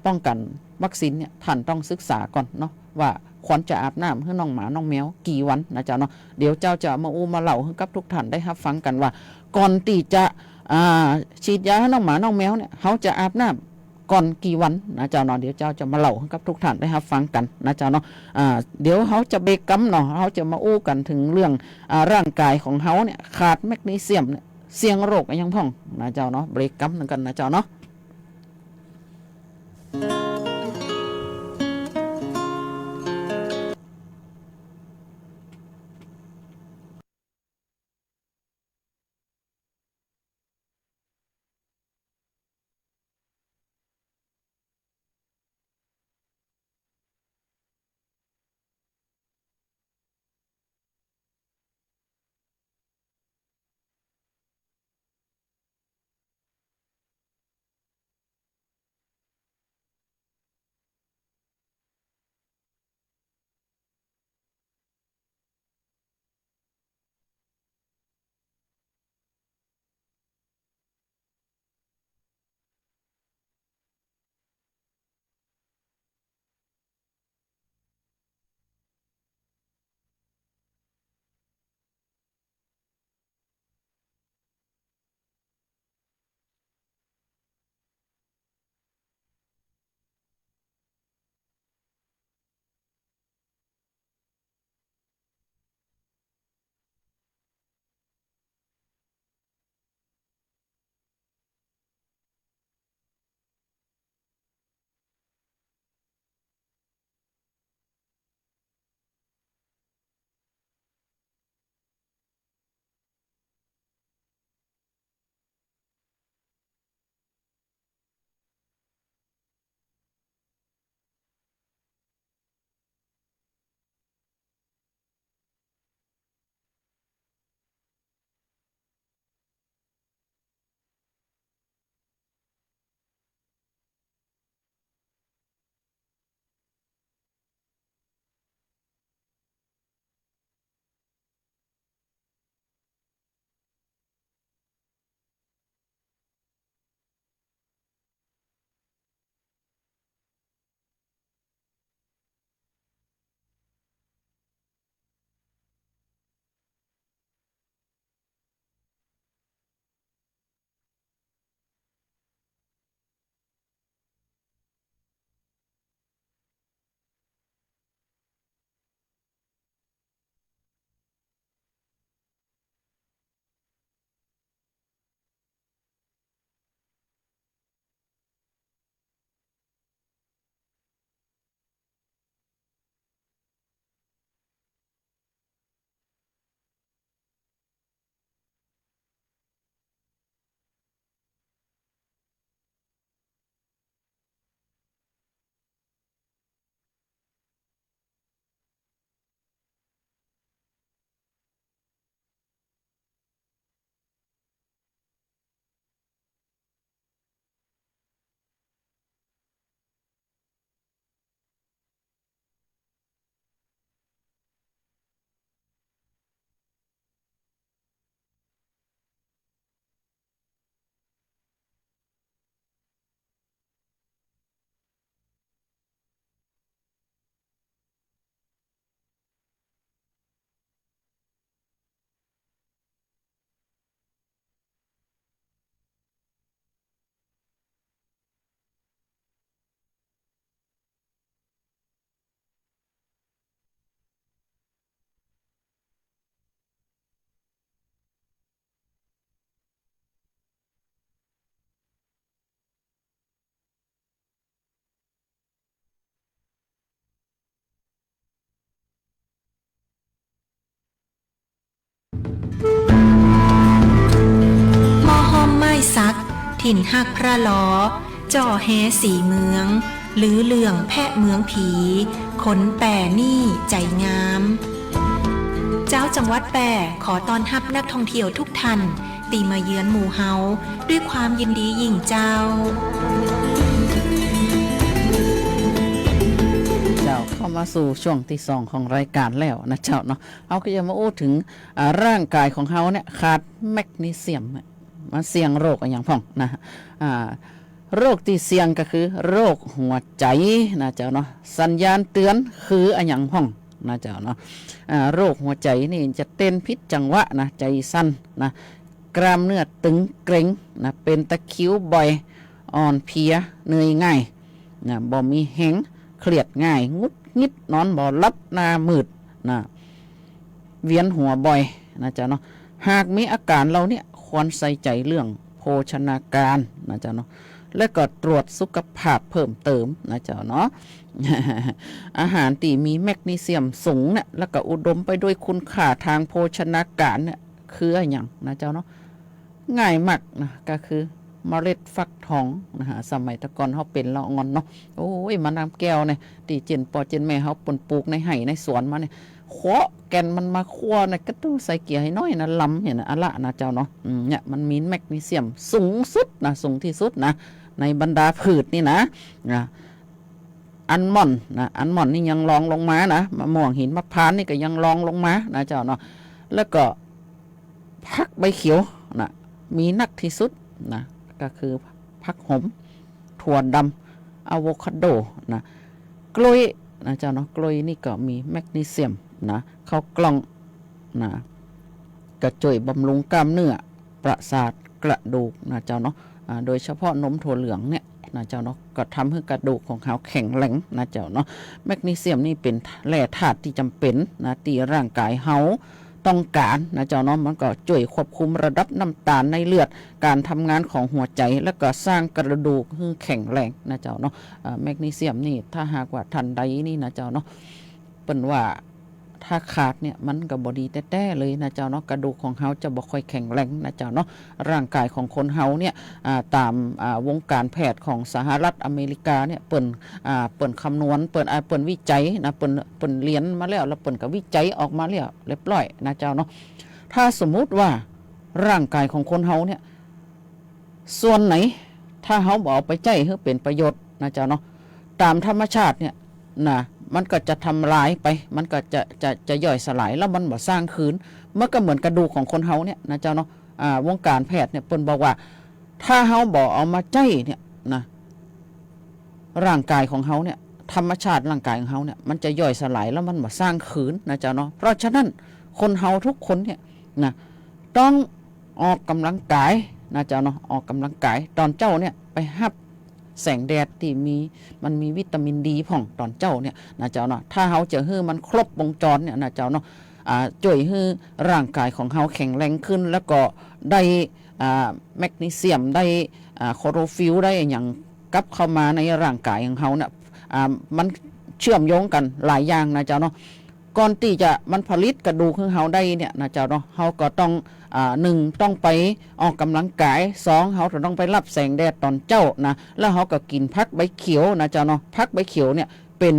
ป้องกั๋นวัคซีนเนี่ย ท่านต้องศึกษาก่อนเนาะ ว่าควรจะอาบน้ำหื้อน้องหมาน้องแมวกี่วันนะเจ้าเนาะ เดี๋ยวเจ้าจะมาอู้มาเล่าหื้อกับทุกท่านได้ฮับฟังกั๋นว่า ก่อนตี้จะ อ่า ฉีดยาหื้อน้องหมาน้องแมวเนี่ย เฮาจะอาบน้ำก่อนกี่วันนะเจ้าเนาะ เดี๋ยวเจ้าจะมาเล่าหื้อกับทุกท่านได้ฮับฟังกั๋นนะเจ้าเนาะ อ่า เดี๋ยวเฮาจะเบรกกำเนาะ เฮาจะมาอู้กั๋นเถิงเรื่อง อ่า ร่างก๋ายของเฮาเนี่ย ขาดแมกนีเซียมเนี่ย เสี่ยงโรคอะหยังพ่องนะเจ้าเนาะ เบรกกำหนึ่งกั๋นนะเจ้าเนาะ ถิ่นฮักพระลอ จ่อแฮสีเมือง ลือเลื่องแพะเมืองผี คนแป่นี่ใจ๋งาม เจ้าจังหวัดแป้ขอต้อนฮับนักท่องเที่ยวทุกท่าน ตี้มาเยือนหมู่เฮา ด้วยความยินดียิ่งเจ้า เจ้า เข้ามาสู่ช่วงตี้สองของรายก๋านแล้วนะเจ้าเนาะ เฮาก็จะมาอู้เถิง อ่า ร่างก๋ายของเฮาเนี่ยขาดแมกนีเซียมเนี่ย มาเสี่ยงโรคอะหยังพ่องนะ อ่า โรคตี้เสี่ยงก็คือโรคหัวใจ๋นะเจ้าเนาะ สัญญาณเตือนคืออะหยังพ่องนะเจ้าเนาะ อ่า โรคหัวใจ๋นี่จะเต้นผิดจังหวะนะ ใจ๋สั่นนะ กล้ามเนื้อตึงเกร็งนะ เป๋นตะคริวบ่อย อ่อนเพลีย เหนื่อยง่ายนะ บ่มีแฮง เครียดง่าย หงุดหงิด นอนบ่หลับ หน้ามืดนะ เวียนหัวบ่อยนะเจ้าเนาะ หากมีอาก๋านเหล่าเนี้ย ควรใส่ใจ๋เรื่องโภชนาก๋ารนะเจ้าเนาะ และก็ตรวจสุขภาพเพิ่มเติมนะเจ้าเนาะ อาหารตี้มีแมกนีเซียมสูงเนี่ย แล้วก็อุดมไปด้วยคุณค่าตางโภชนาก๋ารเนี่ย คืออะหยังนะเจ้าเนาะ ง่ายมากนะ ก็คือเมล็ดฟักทองนะฮะ สมัยแต่ก่อนเฮาเป๋นละอ่อนเนาะ โอ้ย มะนาวแก้วเนี่ย ตี้เจ้นป้อเจ้นแม่เฮาเปิ้นปลูกในไฮ่ในสวนมาเนี่ย เขาะแก่นมันมาคั่วเนี่ย ก็ต้องใส่เกียร์หื้อน้อยนะ ลำเนี่ยนะ อะละนะเจ้าเนาะ อืม เนี่ย มันมีแมกนีเซียมสูงสุดนะ สูงตี้สุดนะ ในบรรดาพืชนี่นะ นะ อัลมอนด์นะ อัลมอนด์นี่ยังรองลงมานะ มะม่วงหิมพานต์นี่ก็ยังรองลงมานะเจ้าเนาะ แล้วก็ผักใบเขียวนะ มีนักตี้สุดนะ ก็คือผักโหม ถั่วดำ อะโวคาโดนะ กล้วยนะเจ้าเนาะ กล้วยนี่ก็มีแมกนีเซียมนะ ข้าวกล้องนะ ก็จ้วยบำรุงกล้ามเนื้อ ประสาท กระดูกนะเจ้าเนาะ อ่า โดยเฉพาะนมถั่วเหลืองเนี่ยนะเจ้าเนาะ ก็ทำหื้อกระดูกของเฮาแข็งแรงนะเจ้าเนาะ แมกนีเซียมนี่เป๋นแร่ธาตุตี้จ๋ำเป๋นนะ ตี้ร่างก๋ายเฮาต้องก๋านนะเจ้าเนาะ มันก็จ้วยควบคุมระดับน้ำตาลในเลือด ก๋านทำงานของหัวใจ๋ แล้วก็สร้างกระดูกหื้อแข็งแรงนะเจ้าเนาะ อ่า แมกนีเซียมนี่ถ้าหากว่าต้านใดนี่นะเจ้าเนาะ เปิ้นว่าถ้าขาดเนี่ยมันก็บ่ดีแต๊ๆ เลยนะเจ้าเนาะ กระดูกของเฮาจะบ่ค่อยแข็งแรงนะเจ้าเนาะ ร่างก๋ายของคนเฮาเนี่ย อ่า ต๋าม อ่า วงก๋านแพทย์ของสหรัฐอเมริกาเนี่ย เปิ้น อ่า เปิ้นคำนวณ เปิ้น อ่า เปิ้นวิจัยนะ เปิ้น เปิ้นเฮียนมาแล้ว แล้วเปิ้นก็วิจัยออกมาแล้วเรียบร้อยนะเจ้าเนาะ ถ้าสมมุติว่าร่างก๋ายของคนเฮาเนี่ย ส่วนไหน ถ้าเฮาบ่เอาไปใจ๊หื้อเป๋นประโยชน์นะเจ้าเนาะ ต๋ามธรรมชาติเนี่ยนะ มันก็จะทำลายไป มันก็จะ จะ จะย่อยสลาย แล้วมันบ่สร้างคืน มันก็เหมือนกระดูกของคนเฮาเนี่ยนะเจ้าเนาะ อ่า วงก๋านแพทย์เนี่ยเปิ้นบอกว่า ถ้าเฮาบ่เอามาใจ๊เนี่ยนะ ร่างก๋ายของเฮาเนี่ย ธรรมชาติร่างก๋ายของเฮาเนี่ย มันจะย่อยสลาย แล้วมันบ่สร้างคืนนะเจ้าเนาะ เพราะฉะนั้นคนเฮาทุกคนเนี่ยนะ ต้องออกก๋ำลังก๋ายนะเจ้าเนาะ ออกก๋ำลังก๋าย ต๋อนเจ๊าเนี่ยไปฮับแสงแดดตี้มี มันมีวิตามินดีพ่องต๋อนเจ๊าเนี่ยนะเจ้าเนาะ ถ้าเฮาจะหื้อมันครบวงจรเนี่ยนะเจ้าเนาะ อ่า จ้วยหื้อร่างก๋ายของเฮาแข็งแรงขึ้น แล้วก็ได้ อ่า แมกนีเซียม ได้ อ่า คลอโรฟิล ได้อะหยังกลับเข้ามาในร่างก๋ายของเฮาเนี่ย อ่า มันเชื่อมโยงกั๋นหลายอย่างนะเจ้าเนาะ ก่อนตี้จะมันผลิตกระดูกหื้อเฮาได้เนี่ยนะเจ้าเนาะ เฮาก็ต้อง อ่า หนึ่ง ต้องไปออกก๋ำลังก๋าย สอง เฮาก็ต้องไปฮับแสงแดดต๋อนเจ๊านะ แล้วเฮาก็กิ๋นผักใบเขียวนะเจ้าเนาะ ผักใบเขียวเนี่ยเป๋น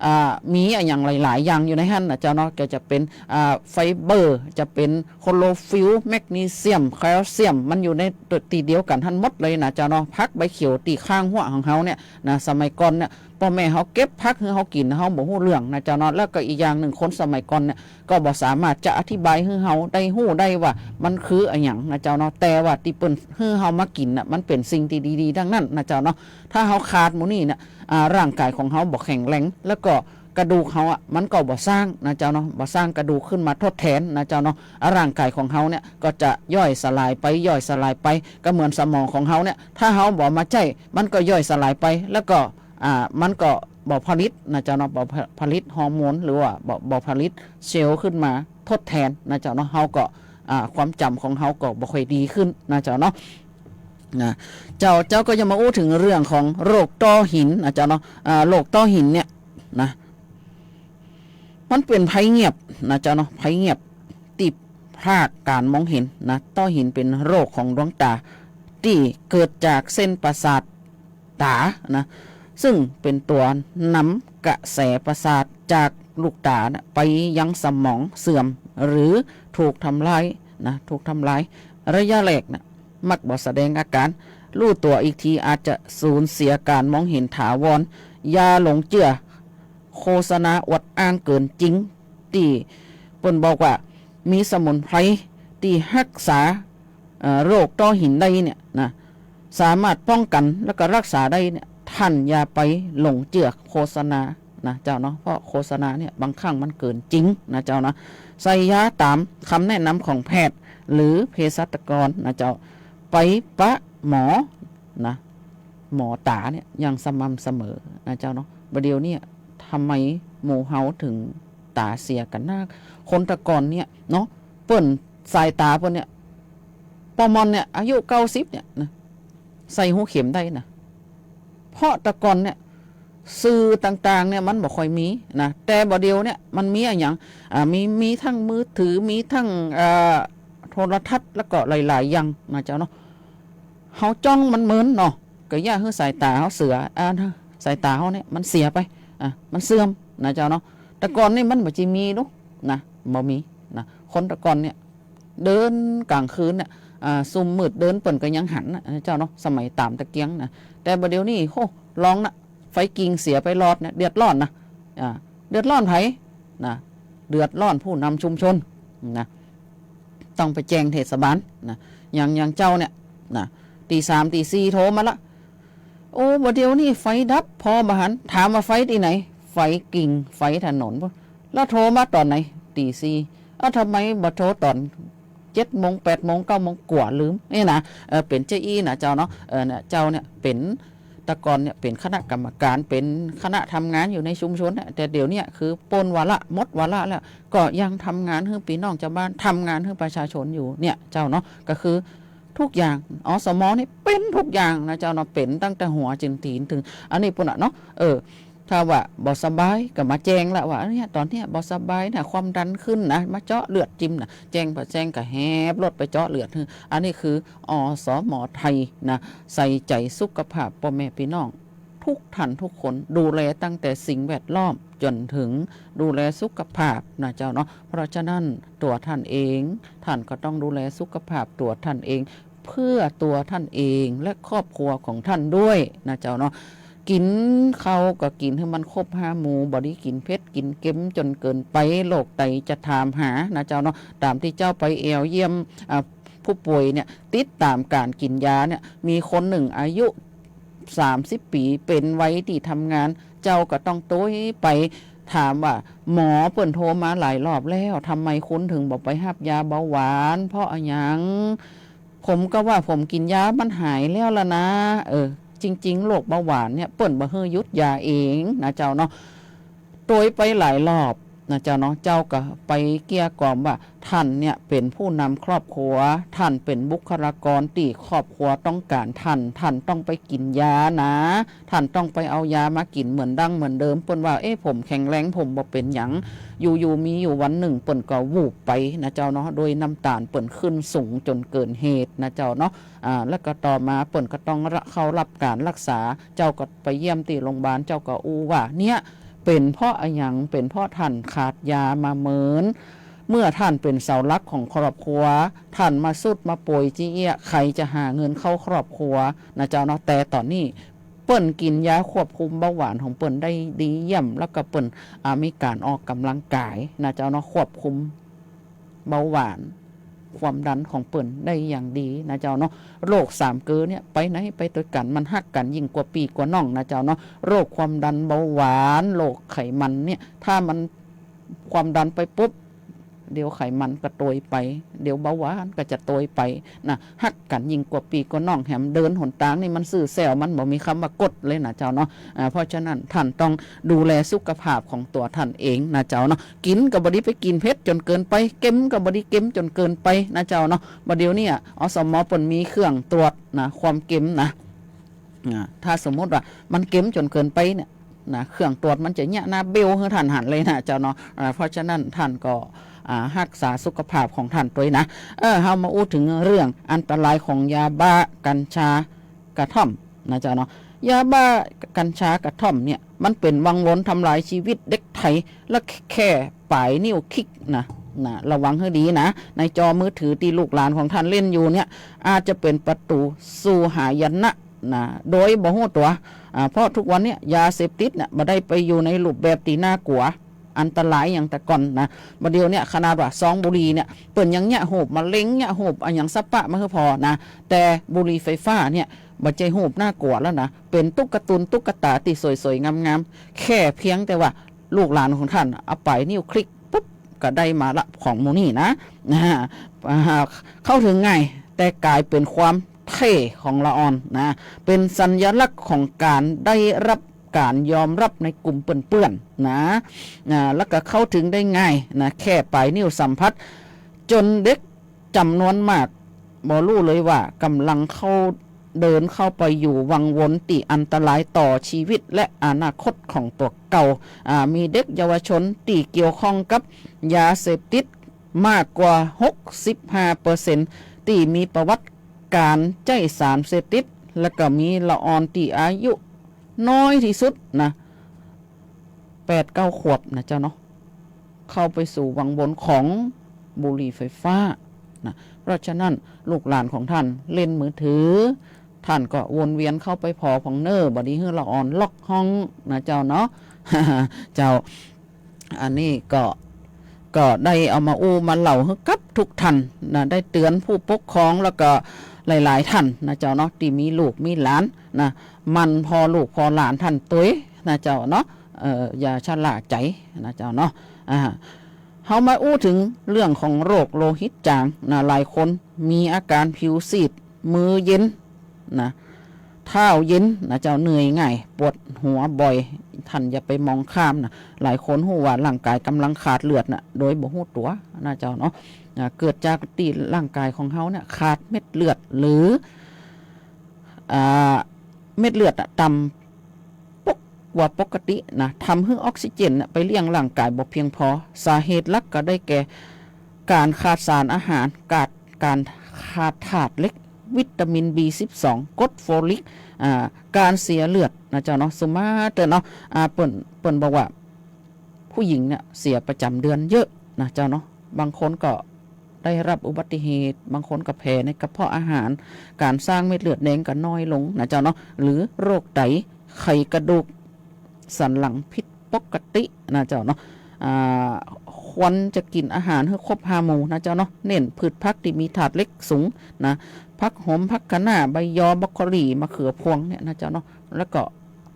อ่า มีอะหยังหลายๆ อย่างอยู่ในหั้นนะเจ้าเนาะ ก็จะเป๋น อ่า ไฟเบอร์ จะเป๋นคลอโรฟิล แมกนีเซียม แคลเซียม มันอยู่ในตี้เดียวกั๋นหั้นหมดเลยนะเจ้าเนาะ ผักใบเขียวตี้ข้างหั้วของเฮาเนี่ยนะ สมัยก่อนเนี่ย ป้อแม่เฮาเก็บผักหื้อเฮากิ๋น เฮาบ่ฮู้เรื่องนะเจ้าเนาะ แล้วก็อีกอย่างนึ่งคนสมัยก่อนเนี่ยก็บ่สามารถจะอธิบายหื้อเฮาได้ฮู้ได้ว่ามันคืออะหยังนะเจ้าเนาะ แต่ว่าตี้เปิ้นหื้อเฮามากิ๋นน่ะ มันเป๋นสิ่งตี้ดีๆ ตังนั้นนะเจ้าเนาะ ถ้าเฮาขาดหมู่นี้เนี่ย อ่า ร่างก๋ายของเฮาบ่แข็งแรง แล้วก็กระดูกเฮาอะ มันก็บ่สร้างนะเจ้าเนาะ บ่สร้างกระดูกขึ้นมาทดแทนนะเจ้าเนาะ อ่า ร่างก๋ายของเฮาเนี่ยก็จะย่อยสลายไป ย่อยสลายไป ก็เหมือนสมองของเฮาเนี่ย ถ้าเฮาบ่เอามาใจ๊ มันก็ย่อยสลายไป แล้วก็ อ่า มันก็บ่ผลิตนะเจ้าเนาะ บ่ผ- ผลิตฮอร์โมน หรือว่าบ่- บ่ผลิตเซลล์ขึ้นมาทดแทนนะเจ้าเนาะ เฮาก็ อ่า ความจ๋ำของเฮาก็บ่ค่อยดีขึ้นนะเจ้าเนาะ นะ เจ้า เจ้าก็จะมาอู้เถิงเรื่องของโรคต้อหินนะเจ้าเนาะ อ่า โรคต้อหินเนี่ยนะ มันเป๋นภัยเงียบนะเจ้าเนาะ ภัยเงียบตี้พรากก๋านมองเห็นนะ ต้อหินเป๋นโรคของดวงต๋า ตี้เกิดจากเส้นประสาทต๋านะ ซึ่งเป๋นตั๋วนำกระแสประสาทจากลูกต๋านะไปยังสมองเสื่อมหรือถูกทำลายนะ ถูกทำลาย ระยะแรกนะ มักบ่แสดงอาก๋าน รู้ตั๋วอีกทีอาจจะสูญเสียก๋านมองเห็นถาวร อย่าหลงเจื้อโฆษณาอวดอ้างเกินจริง ตี้เปิ้นบอกว่ามีสมุนไพรตี้ฮักษา เอ่อ โรคต้อหินได้เนี่ยนะ สามารถป้องกั๋นแล้วก็ฮักษาได้เนี่ย ท่านอย่าไปหลงเจื้อโฆษณานะเจ้าเนาะ เพราะโฆษณาเนี่ยบางครั้งมันเกินจริงนะเจ้าเนาะ ใส่ยาต๋ามกำแนะนำของแพทย์หรือเภสัชกรนะเจ้า ไปปะหมอนะ หมอต๋าเนี่ยอย่างสม่ำเสมอนะเจ้าเนาะ บ่าเดี่ยวเนี่ยทำไมหมู่เฮาเถิงต๋าเสียกั๋นนัก คนแต่ก่อนเนี่ยเนาะ เปิ้นสายต๋าเปิ้นเนี่ย ป้อม่อนเนี่ยอายุเก้าสิบเนี่ยนะ ใส่ฮูเข็มได้นะ เพราะแต่ก่อนเนี่ย สื่อต่างๆ เนี่ยมันบ่ค่อยมีนะ แต่บ่าเดี่ยวเนี่ยมันมีอะหยัง อ่า มี มีทั้งมือถือ มีทั้ง เอ่อ โทรทัศน์ แล้วก็หลายๆ อย่างนะเจ้าเนาะ เฮาจ้องมันเมินเนาะ ก็อย่าหื้อสายต๋าเฮาเสื่อม อ่า สายต๋าเฮาเนี่ยมันเสียไป อ่ะ มันเสื่อมนะเจ้าเนาะ แต่ก่อนนี่มันบ่จะมีดูนะ บ่มีนะ คนแต่ก่อนเนี่ย เดินก๋างคืนเนี่ย อ่า ซุ่มมืดเดินเปิ้นก็ยังหันนะเจ้าเนาะ สมัยต๋ามตะเกียงนะ แต่บ่าเดี่ยวนี้ โห ลองนะ ไฟกิ่งเสียไปหลอดเนี่ย เดือดร้อนนะ อ่า เดือดร้อนใผนะ เดือดร้อนผู้นำชุมชนนะ ต้องไปแจ้งเทศบาลนะ อย่าง อย่างเจ้าเนี่ยนะ ตีสามตีสี่โทรมาละ โอ้ บ่าเดี่ยวนี้ไฟดับ ผ่อบ่หัน ถามว่าไฟตี้ไหน ไฟกิ่ง ไฟถนน แล้วโทรมาต๋อนไหน ตีสี่ เอ้า ทำไมบ่โทรต๋อนเจ็ดโมง แปดโมง เก้าโมง กั๋วลืม นี่นะ เออ เป๋นเจ้าอี้นะเจ้าเนาะ เออ เนี่ย เจ้าเนี่ยเป๋น แต่ก่อนเนี่ยเป๋นคณะกรรมการ เป๋นคณะทำงานอยู่ในชุมชนเนี่ย แต่เดี๋ยวเนี้ยคือป๊นวาระ หมดวาระแล้ว ก็ยังทำงานหื้อปี้น้องจาวบ้าน ทำงานหื้อประชาชนอยู่เนี่ยเจ้าเนาะ ก็คือทุกอย่าง อสม นี่เป๋นทุกอย่างนะเจ้าเนาะ เป๋นตั้งแต่หัวจ๋นตี๋นเถิง อันนี้ปู้นน่ะเนาะ เออ ถ้าว่าบ่สบายก็มาแจ้งละว่า เนี่ย ต๋อนเนี้ยบ่สบายนะ ความดันขึ้นนะ มาเจาะเลือดจิมนะ แจ้งบ่แจ้งก็แฮบรถไปเจาะเลือดหื้อ อันนี้คือ อสม ไทยนะ ใส่ใจ๋สุขภาพป้อแม่ปี้น้องทุกท่านทุกคน ดูแลตั้งแต่สิ่งแวดล้อมจ๋นเถิงดูแลสุขภาพนะเจ้าเนาะ เพราะฉะนั้นตั๋วท่านเอง ท่านก็ต้องดูแลสุขภาพตั๋วท่านเอง เพื่อตั๋วท่านเองและครอบครัวของท่านด้วยนะเจ้าเนาะ กิ๋นข้าวก็กิ๋นหื้อมันครบห้าหมู่ บ่ดีกิ๋นเผ็ดกิ๋นเค็มจ๋นเกินไป โรคไตจะถามหานะเจ้าเนาะ ต๋ามตี้เจ้าไปแอ่วเยี่ยม อ่า ผู้ป่วยเนี่ย ติดต๋ามก๋านกิ๋นยาเนี่ย มีคนนึ่งอายุสามสิบปี๋ เป๋นวัยตี้ทำงาน เจ้าก็ต้องโตยไปถามว่า หมอเปิ้นโทรมาหลายรอบแล้ว ทำไมคุณถึงบ่ไปฮับยาเบาหวาน เพราะอะหยัง ผมก็ว่าผมกิ๋นยามันหายแล้วล่ะนะ เออ จริงๆ โรคเบาหวานเนี่ย เปิ้นบ่หื้อหยุดยาเองนะเจ้าเนาะ โตยไปหลายรอบนะเจ้าเนาะ เจ้าก็ไปเกลี้ยกล่อมว่า ท่านเนี่ยเป๋นผู้นำครอบครัว ท่านเป๋นบุคลากรตี้ครอบครัวต้องก๋านท่าน ท่านต้องไปกิ๋นยานะ ท่านต้องไปเอายามากิ๋นเหมือนดั้งเหมือนเดิม เปิ้นว่า เอ๊ะ ผมแข็งแรง ผมบ่เป๋นหยัง อยู่ๆ มีอยู่วันนึ่งเปิ้นก็วูบไปนะเจ้าเนาะ โดยน้ำตาลเปิ้นขึ้นสูงจ๋นเกินเหตุนะเจ้าเนาะ อ่า แล้วก็ต่อมาเปิ้นก็ต้องเข้าฮับก๋านฮักษา เจ้าก็ไปเยี่ยมตี้โรงพยาบาล เจ้าก็อู้ว่า เนี่ย เป๋นเพราะอะหยัง เป๋นเพราะท่านขาดยามาเมิน เมื่อท่านเป๋นเสาหลักของครอบครัว ท่านมาซุดมาป่วยจี้เอี้ย ใผจะหาเงินเข้าครอบครัวนะเจ้าเนาะ แต่ต๋อนนี้เปิ้นกิ๋นยาควบคุมเบาหวานของเปิ้นได้ดีเยี่ยม แล้วก็เปิ้น อ่า มีก๋านออกก๋ำลังกายนะเจ้าเนาะ ควบคุม เบาหวาน ความดันของเปิ้นได้อย่างดีนะเจ้าเนาะ โรคสามเกลอเนี่ย ไปไหนไปตวยกั๋น มันฮักกั๋นยิ่งกว่าปี้กว่าน้องนะเจ้าเนาะ โรคความดัน เบาหวาน โรคไขมันเนี่ย ถ้ามันความดันไปปุ๊บ เดี๋ยวไขมันก็โตยไป เดี๋ยวเบาหวานก็จะโตยไปนะ ฮักกั๋นยิ่งกว่าปี้กว่าน้อง แหมเดินหนตางนี่มันซื่อแซว มันบ่มีกำว่ากดเลยนะเจ้าเนาะ อ่า เพราะฉะนั้นท่านต้องดูแลสุขภาพของตั๋วท่านเองนะเจ้าเนาะ กิ๋นก็บ่ดีไปกิ๋นเผ็ดจ๋นเกินไป เค็มก็บ่ดีเค็มจ๋นเกินไปนะเจ้าเนาะ บ่าเดี่ยวนี้ อสม เปิ้นมีเครื่องตรวจนะ ความเค็มนะ อ่า ถ้าสมมุติว่ามันเค็มจ๋นเกินไปเนี่ย นะ เครื่องตรวจมันจะเยียะหน้าเบลหื้อท่านหันเลยนะเจ้าเนาะ อ่า เพราะฉะนั้นท่านก็ อ่า ฮักษาสุขภาพของท่านตวยนะ เออ เฮามาอู้เถิงเรื่องอันตรายของยาบ้า กัญชา กระท่อมนะเจ้าเนาะ ยาบ้า กัญชา กระท่อมเนี่ย มันเป๋นวังวนทำลายจีวิตเด็กไทย และแค่ป๋ายนิ้วคลิกนะ นะ ระวังหื้อดีนะ ในจอมือถือตี้ลูกหลานของท่านเล่นอยู่เนี่ย อาจจะเป๋นประตู๋สู่หายนะนะ โดยบ่ฮู้ตั๋ว อ่า เพราะทุกวันเนี่ยยาเสพติดเนี่ยบ่ได้ไปอยู่ในรูปแบบตี้น่ากลัว อันตรายอย่างแต่ก่อนนะ บ่าเดี่ยวเนี่ยขนาดว่าซองบุหรี่เนี่ย เปิ้นยังเยียะฮูปมะเร็ง เยียะฮูปอะหยังสะปะมาหื้อผ่อนะ แต่บุหรี่ไฟฟ้าเนี่ย บ่ใจ้ฮูปน่ากลัวแล้วนะ เป๋นตุ๊กตุนตุ๊กตาตี้สวยๆ งามๆ แค่เพียงแต่ว่าลูกหลานของท่านเอาป๋ายนิ้วคลิกปุ๊บ ก็ได้มาละของหมู่นี้นะ นะ อ่า เข้าเถิงง่าย แต่ก๋ายเป๋นความเท่ของละอ่อนนะ เป๋นสัญลักษณ์ของก๋านได้รับก๋านยอมรับในกลุ่มเปื้อนๆ นะ อ่า แล้วก็เข้าเถิงได้ง่ายนะ แค่ป๋ายนิ้วสัมผัส จ๋นเด็กจ๋ำนวนมากบ่ฮู้เลยว่าก๋ำลังเข้า เดินเข้าไปอยู่วังวนตี้อันตรายต่อจีวิตและอนาคตของตั๋วเก่า อ่า มีเด็กเยาวชนตี้เกี่ยวข้องกับยาเสพติดมากกว่า หกสิบห้าเปอร์เซ็นต์ ตี้มีประวัติก๋านใจ๊สารเสพติด และก็มีละอ่อนตี้อายุน้อยตี้สุดนะ แปดเก้าขวบนะเจ้าเนาะ เข้าไปสู่วังวนของบุหรี่ไฟฟ้านะ เพราะฉะนั้นลูกหลานของท่านเล่นมือถือ ท่านก็วนเวียนเข้าไปผ่อผ่องเน่อ บ่ดีหื้อละอ่อนล็อกห้องนะเจ้าเนาะ เจ้า อันนี้ก็ ก็ได้เอามาอู้มาเล่าหื้อกับทุกท่านนะ ได้เตื๋อนผู้ปกครองแล้วก็หลายๆ ท่านนะเจ้าเนาะ ตี้มีลูกมีหลานนะ หมั่นผ่อลูกผ่อหลานท่านตวยนะเจ้าเนาะ เอ่อ อย่าชะล่าใจ๋นะเจ้าเนาะ อ่า เฮามาอู้เถิงเรื่องของโรคโลหิตจางนะ หลายคนมีอาก๋านผิวซีด มือเย็นนะ เท้าเย็นนะเจ้า เหนื่อยง่าย ปวดหัวบ่อย ท่านอย่าไปมองข้ามนะ หลายคนฮู้ว่าร่างก๋ายก๋ำลังขาดเลือดนะ โดยบ่ฮู้ตั๋วนะเจ้าเนาะ อ่า เกิดจากตี้ร่างก๋ายของเฮาเนี่ยขาดเม็ดเลือด หรือ อ่า เม็ดเลือดน่ะต่ำปก กว่าปกตินะ ทำหื้อออกซิเจนน่ะไปเลี้ยงร่างก๋ายบ่เพียงพอ สาเหตุหลักก็ได้แก่ก๋านขาดสารอาหาร ก๋าน ก๋านขาดธาตุเหล็ก วิตามิน บี สิบสอง กรดโฟลิก อ่า ก๋านเสียเลือดนะเจ้าเนาะ สุมาเตอร์เนาะ อ่า เปิ้น เปิ้นบอกว่า ผู้หญิงเนี่ยเสียประจ๋ำเดือนเยอะนะเจ้าเนาะ บางคนก็ได้รับอุบัติเหตุ บางคนก็แผลในกระเพาะอาหาร ก๋านสร้างเม็ดเลือดแดงก็น้อยลงนะเจ้าเนาะ หรือโรคไต ไขกระดูก สันหลังผิดปกตินะเจ้าเนาะ อ่า ควรจะกิ๋นอาหารหื้อครบห้าหมู่นะเจ้าเนาะ เน้นพืชผักตี้มีธาตุเหล็กสูงนะ ผักโหม ผักคะน้า ใบยอ บรอกโคลี มะเขือพวงเนี่ยนะเจ้าเนาะ แล้วก็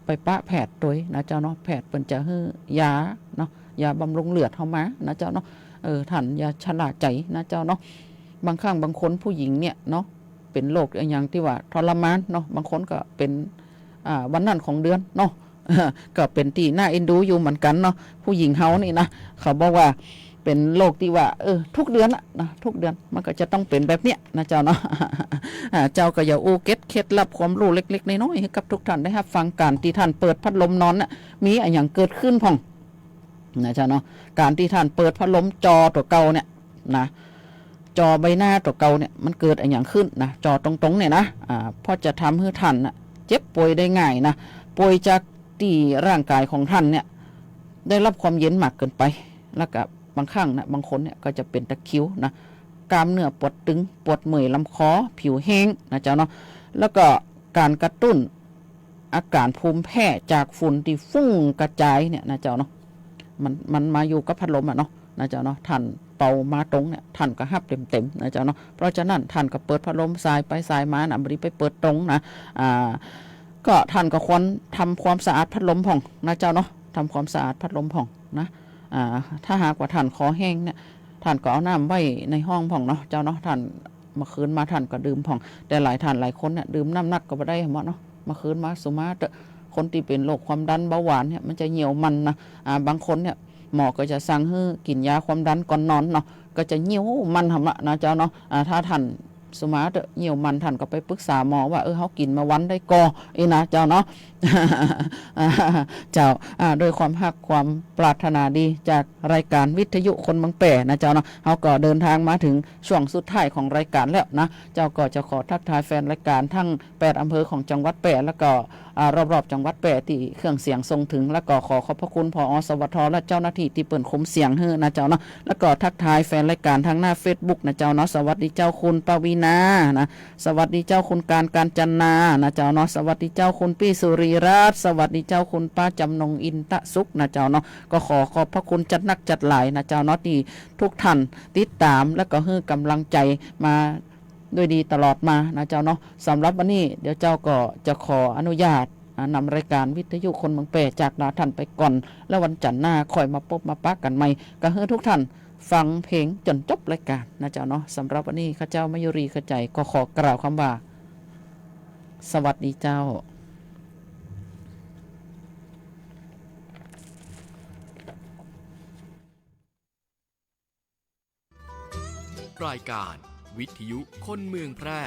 ไปปะแพทย์ตวยนะเจ้าเนาะ แพทย์เปิ้นจะหื้อยาเนาะ ยาบำรุงเลือดเฮามานะเจ้าเนาะ เออ ท่านอย่าชะล่าใจ๋นะเจ้าเนาะ บางครั้งบางคนผู้หญิงเนี่ยเนาะ เป๋นโรคอะหยังตี้ว่าทรมานเนาะ บางคนก็เป๋น อ่า วันนั้นของเดือนเนาะ ก็เป๋นตี้น่าเอ็นดูอยู่เหมือนกั๋นเนาะ ผู้หญิงเฮานี่นะ เขาบอกว่าเป๋นโรคตี้ว่า เออ ทุกเดือนอะนะ ทุกเดือนมันก็จะต้องเป๋นแบบเนี้ยนะเจ้าเนาะ อ่า เจ้าก็อย่าอู้เก็ดเคล็ดลับความรู้เล็กๆ น้อยๆ หื้อกับทุกท่านได้ฮับฟัง ก๋านตี้ท่านเปิดพัดลมนอนน่ะ มีอะหยังเกิดขึ้นพ่องนะเจ้าเนาะ ก๋านตี้ท่านเปิดพัดลมจอตั๋วเก่าเนี่ยนะ จอใบหน้าตั๋วเก่าเนี่ยมันเกิดอะหยังขึ้นนะ จอตรงๆ เนี่ยนะ อ่า เพราะจะทำหื้อท่านน่ะเจ็บป่วยได้ง่ายนะ ป่วยจากตี้ร่างก๋ายของท่านเนี่ยได้รับความเย็นมากเกินไป แล้วก็บางครั้งนะ บางคนเนี่ยก็จะเป๋นตะคริวนะ กล้ามเนื้อปวดตึง ปวดเมื่อยลำคอ ผิวแห้งนะเจ้าเนาะ แล้วก็ก๋านกระตุ้นอาก๋านภูมิแพ้จากฝุ่นตี้ฟุ้งกระจายเนี่ยนะเจ้าเนาะ มัน มันมาอยู่กับพัดลมอะเนาะนะเจ้าเนาะ ท่านเป่ามาตรงเนี่ย ท่านก็ฮับเต็มๆ นะเจ้าเนาะ เพราะฉะนั้นท่านก็เปิดพัดลมส่ายไปส่ายมานะ บ่ดีไปเปิดตรงนะ อ่า ก็ท่านก็ควรทำความสะอาดพัดลมพ่องนะเจ้าเนาะ ทำความสะอาดพัดลมพ่องนะ อ่า ถ้าหากว่าท่านคอแห้งเนี่ย ท่านก็เอาน้ำไว้ในห้องพ่องเนาะเจ้าเนาะ ท่าน เมื่อคืนมาท่านก็ดื่มพ่อง แต่หลายท่านหลายคนเนี่ยดื่มน้ำนักก็บ่ได้เหมาะเนาะ เมื่อคืนมาสุมาเตอะ คนตี้เป๋นโรคความดันเบาหวานเนี่ยมันจะเหี่ยวมันนะ อ่า บางคนเนี่ยหมอก็จะสั่งหื้อกิ๋นยาความดันก่อนนอนเนาะ ก็จะเหี่ยวมันหำละนะเจ้าเนาะ อ่า ถ้าท่าน สุมาเต๊อะ เหี่ยวมัน ต้านก็ไปปรึกษาหมอว่า เออ เฮากิ๋นมาวันใดก่อ อี้นะเจ้าเนาะ เจ้า อ่า ด้วยความฮักความปรารถนาดีจากรายก๋านวิทยุคนเมืองแป้นะเจ้าเนาะ เฮาก็เดินตางมาเถิงช่วงสุดท้ายของรายก๋านแล้วนะเจ้า ก็จะขอตั๊กทายแฟนรายก๋านตังแปดอำเภอของจังหวัดแป้ แล้วก็ อ่า รอบๆ จังหวัดแป้ตี้เครื่องเสียงส่งเถิง แล้วก็ขอขอบพระคุณ ผอ.สวท. และเจ้าหน้าตี้ตี้เปิ้นคุมเสียงหื้อนะเจ้าเนาะ แล้วก็ตั๊กทายแฟนรายก๋านตังหน้าเฟซบุ๊กนะเจ้าเนาะ สวัสดีเจ้าคุณปวีณานะ สวัสดีเจ้าคุณการ กาญจนานะเจ้าเนาะ สวัสดีเจ้าคุณปี้สุรีรัตน์ สวัสดีเจ้าคุณป้าจำนง อินตสุขนะเจ้าเนาะ ก็ขอขอบพระคุณจัดนักจัดหลายนะเจ้าเนาะ ตี้ทุกท่านติดต๋าม แล้วก็หื้อก๋ำลังใจ๋มา ด้วยดีตลอดมานะเจ้าเนาะ สำหรับวันนี้เดี๋ยวเจ้าก็จะขออนุญาต อ่า นำรายก๋านวิทยุคนเมืองแป้จากลาท่านไปก่อน แล้ววันจันทร์หน้าค่อยมาปบมาปะกั๋นใหม่ ก็หื้อทุกท่านฟังเพลงจ๋นจบรายก๋านนะเจ้าเนาะ สำหรับวันนี้ข้าเจ้ามายุรีขจายก็ขอกล่าวกำว่า สวัสดีเจ้า รายการวิทยุคนเมืองแพร่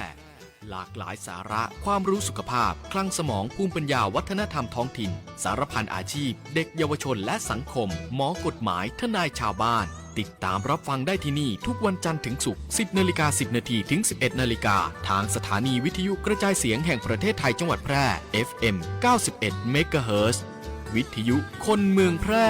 หลากหลายสาระ ความรู้สุขภาพ คลังสมอง ภูมิปัญญา วัฒนธรรมท้องถิ่น สารพันอาชีพ เด็กเยาวชนและสังคม หมอกฎหมาย ทนายชาวบ้าน ติดต๋ามรับฟังได้ที่นี่ทุกวันจันทร์ถึงศุกร์ สิบนาฬิกาสิบนาทีถึงสิบเอ็ดนาฬิกา ทางสถานีวิทยุกระจายเสียงแห่งประเทศไทยจังหวัดแพร่ เอฟเอ็ม เก้าสิบเอ็ดเมกะเฮิรตซ์ วิทยุคนเมืองแพร่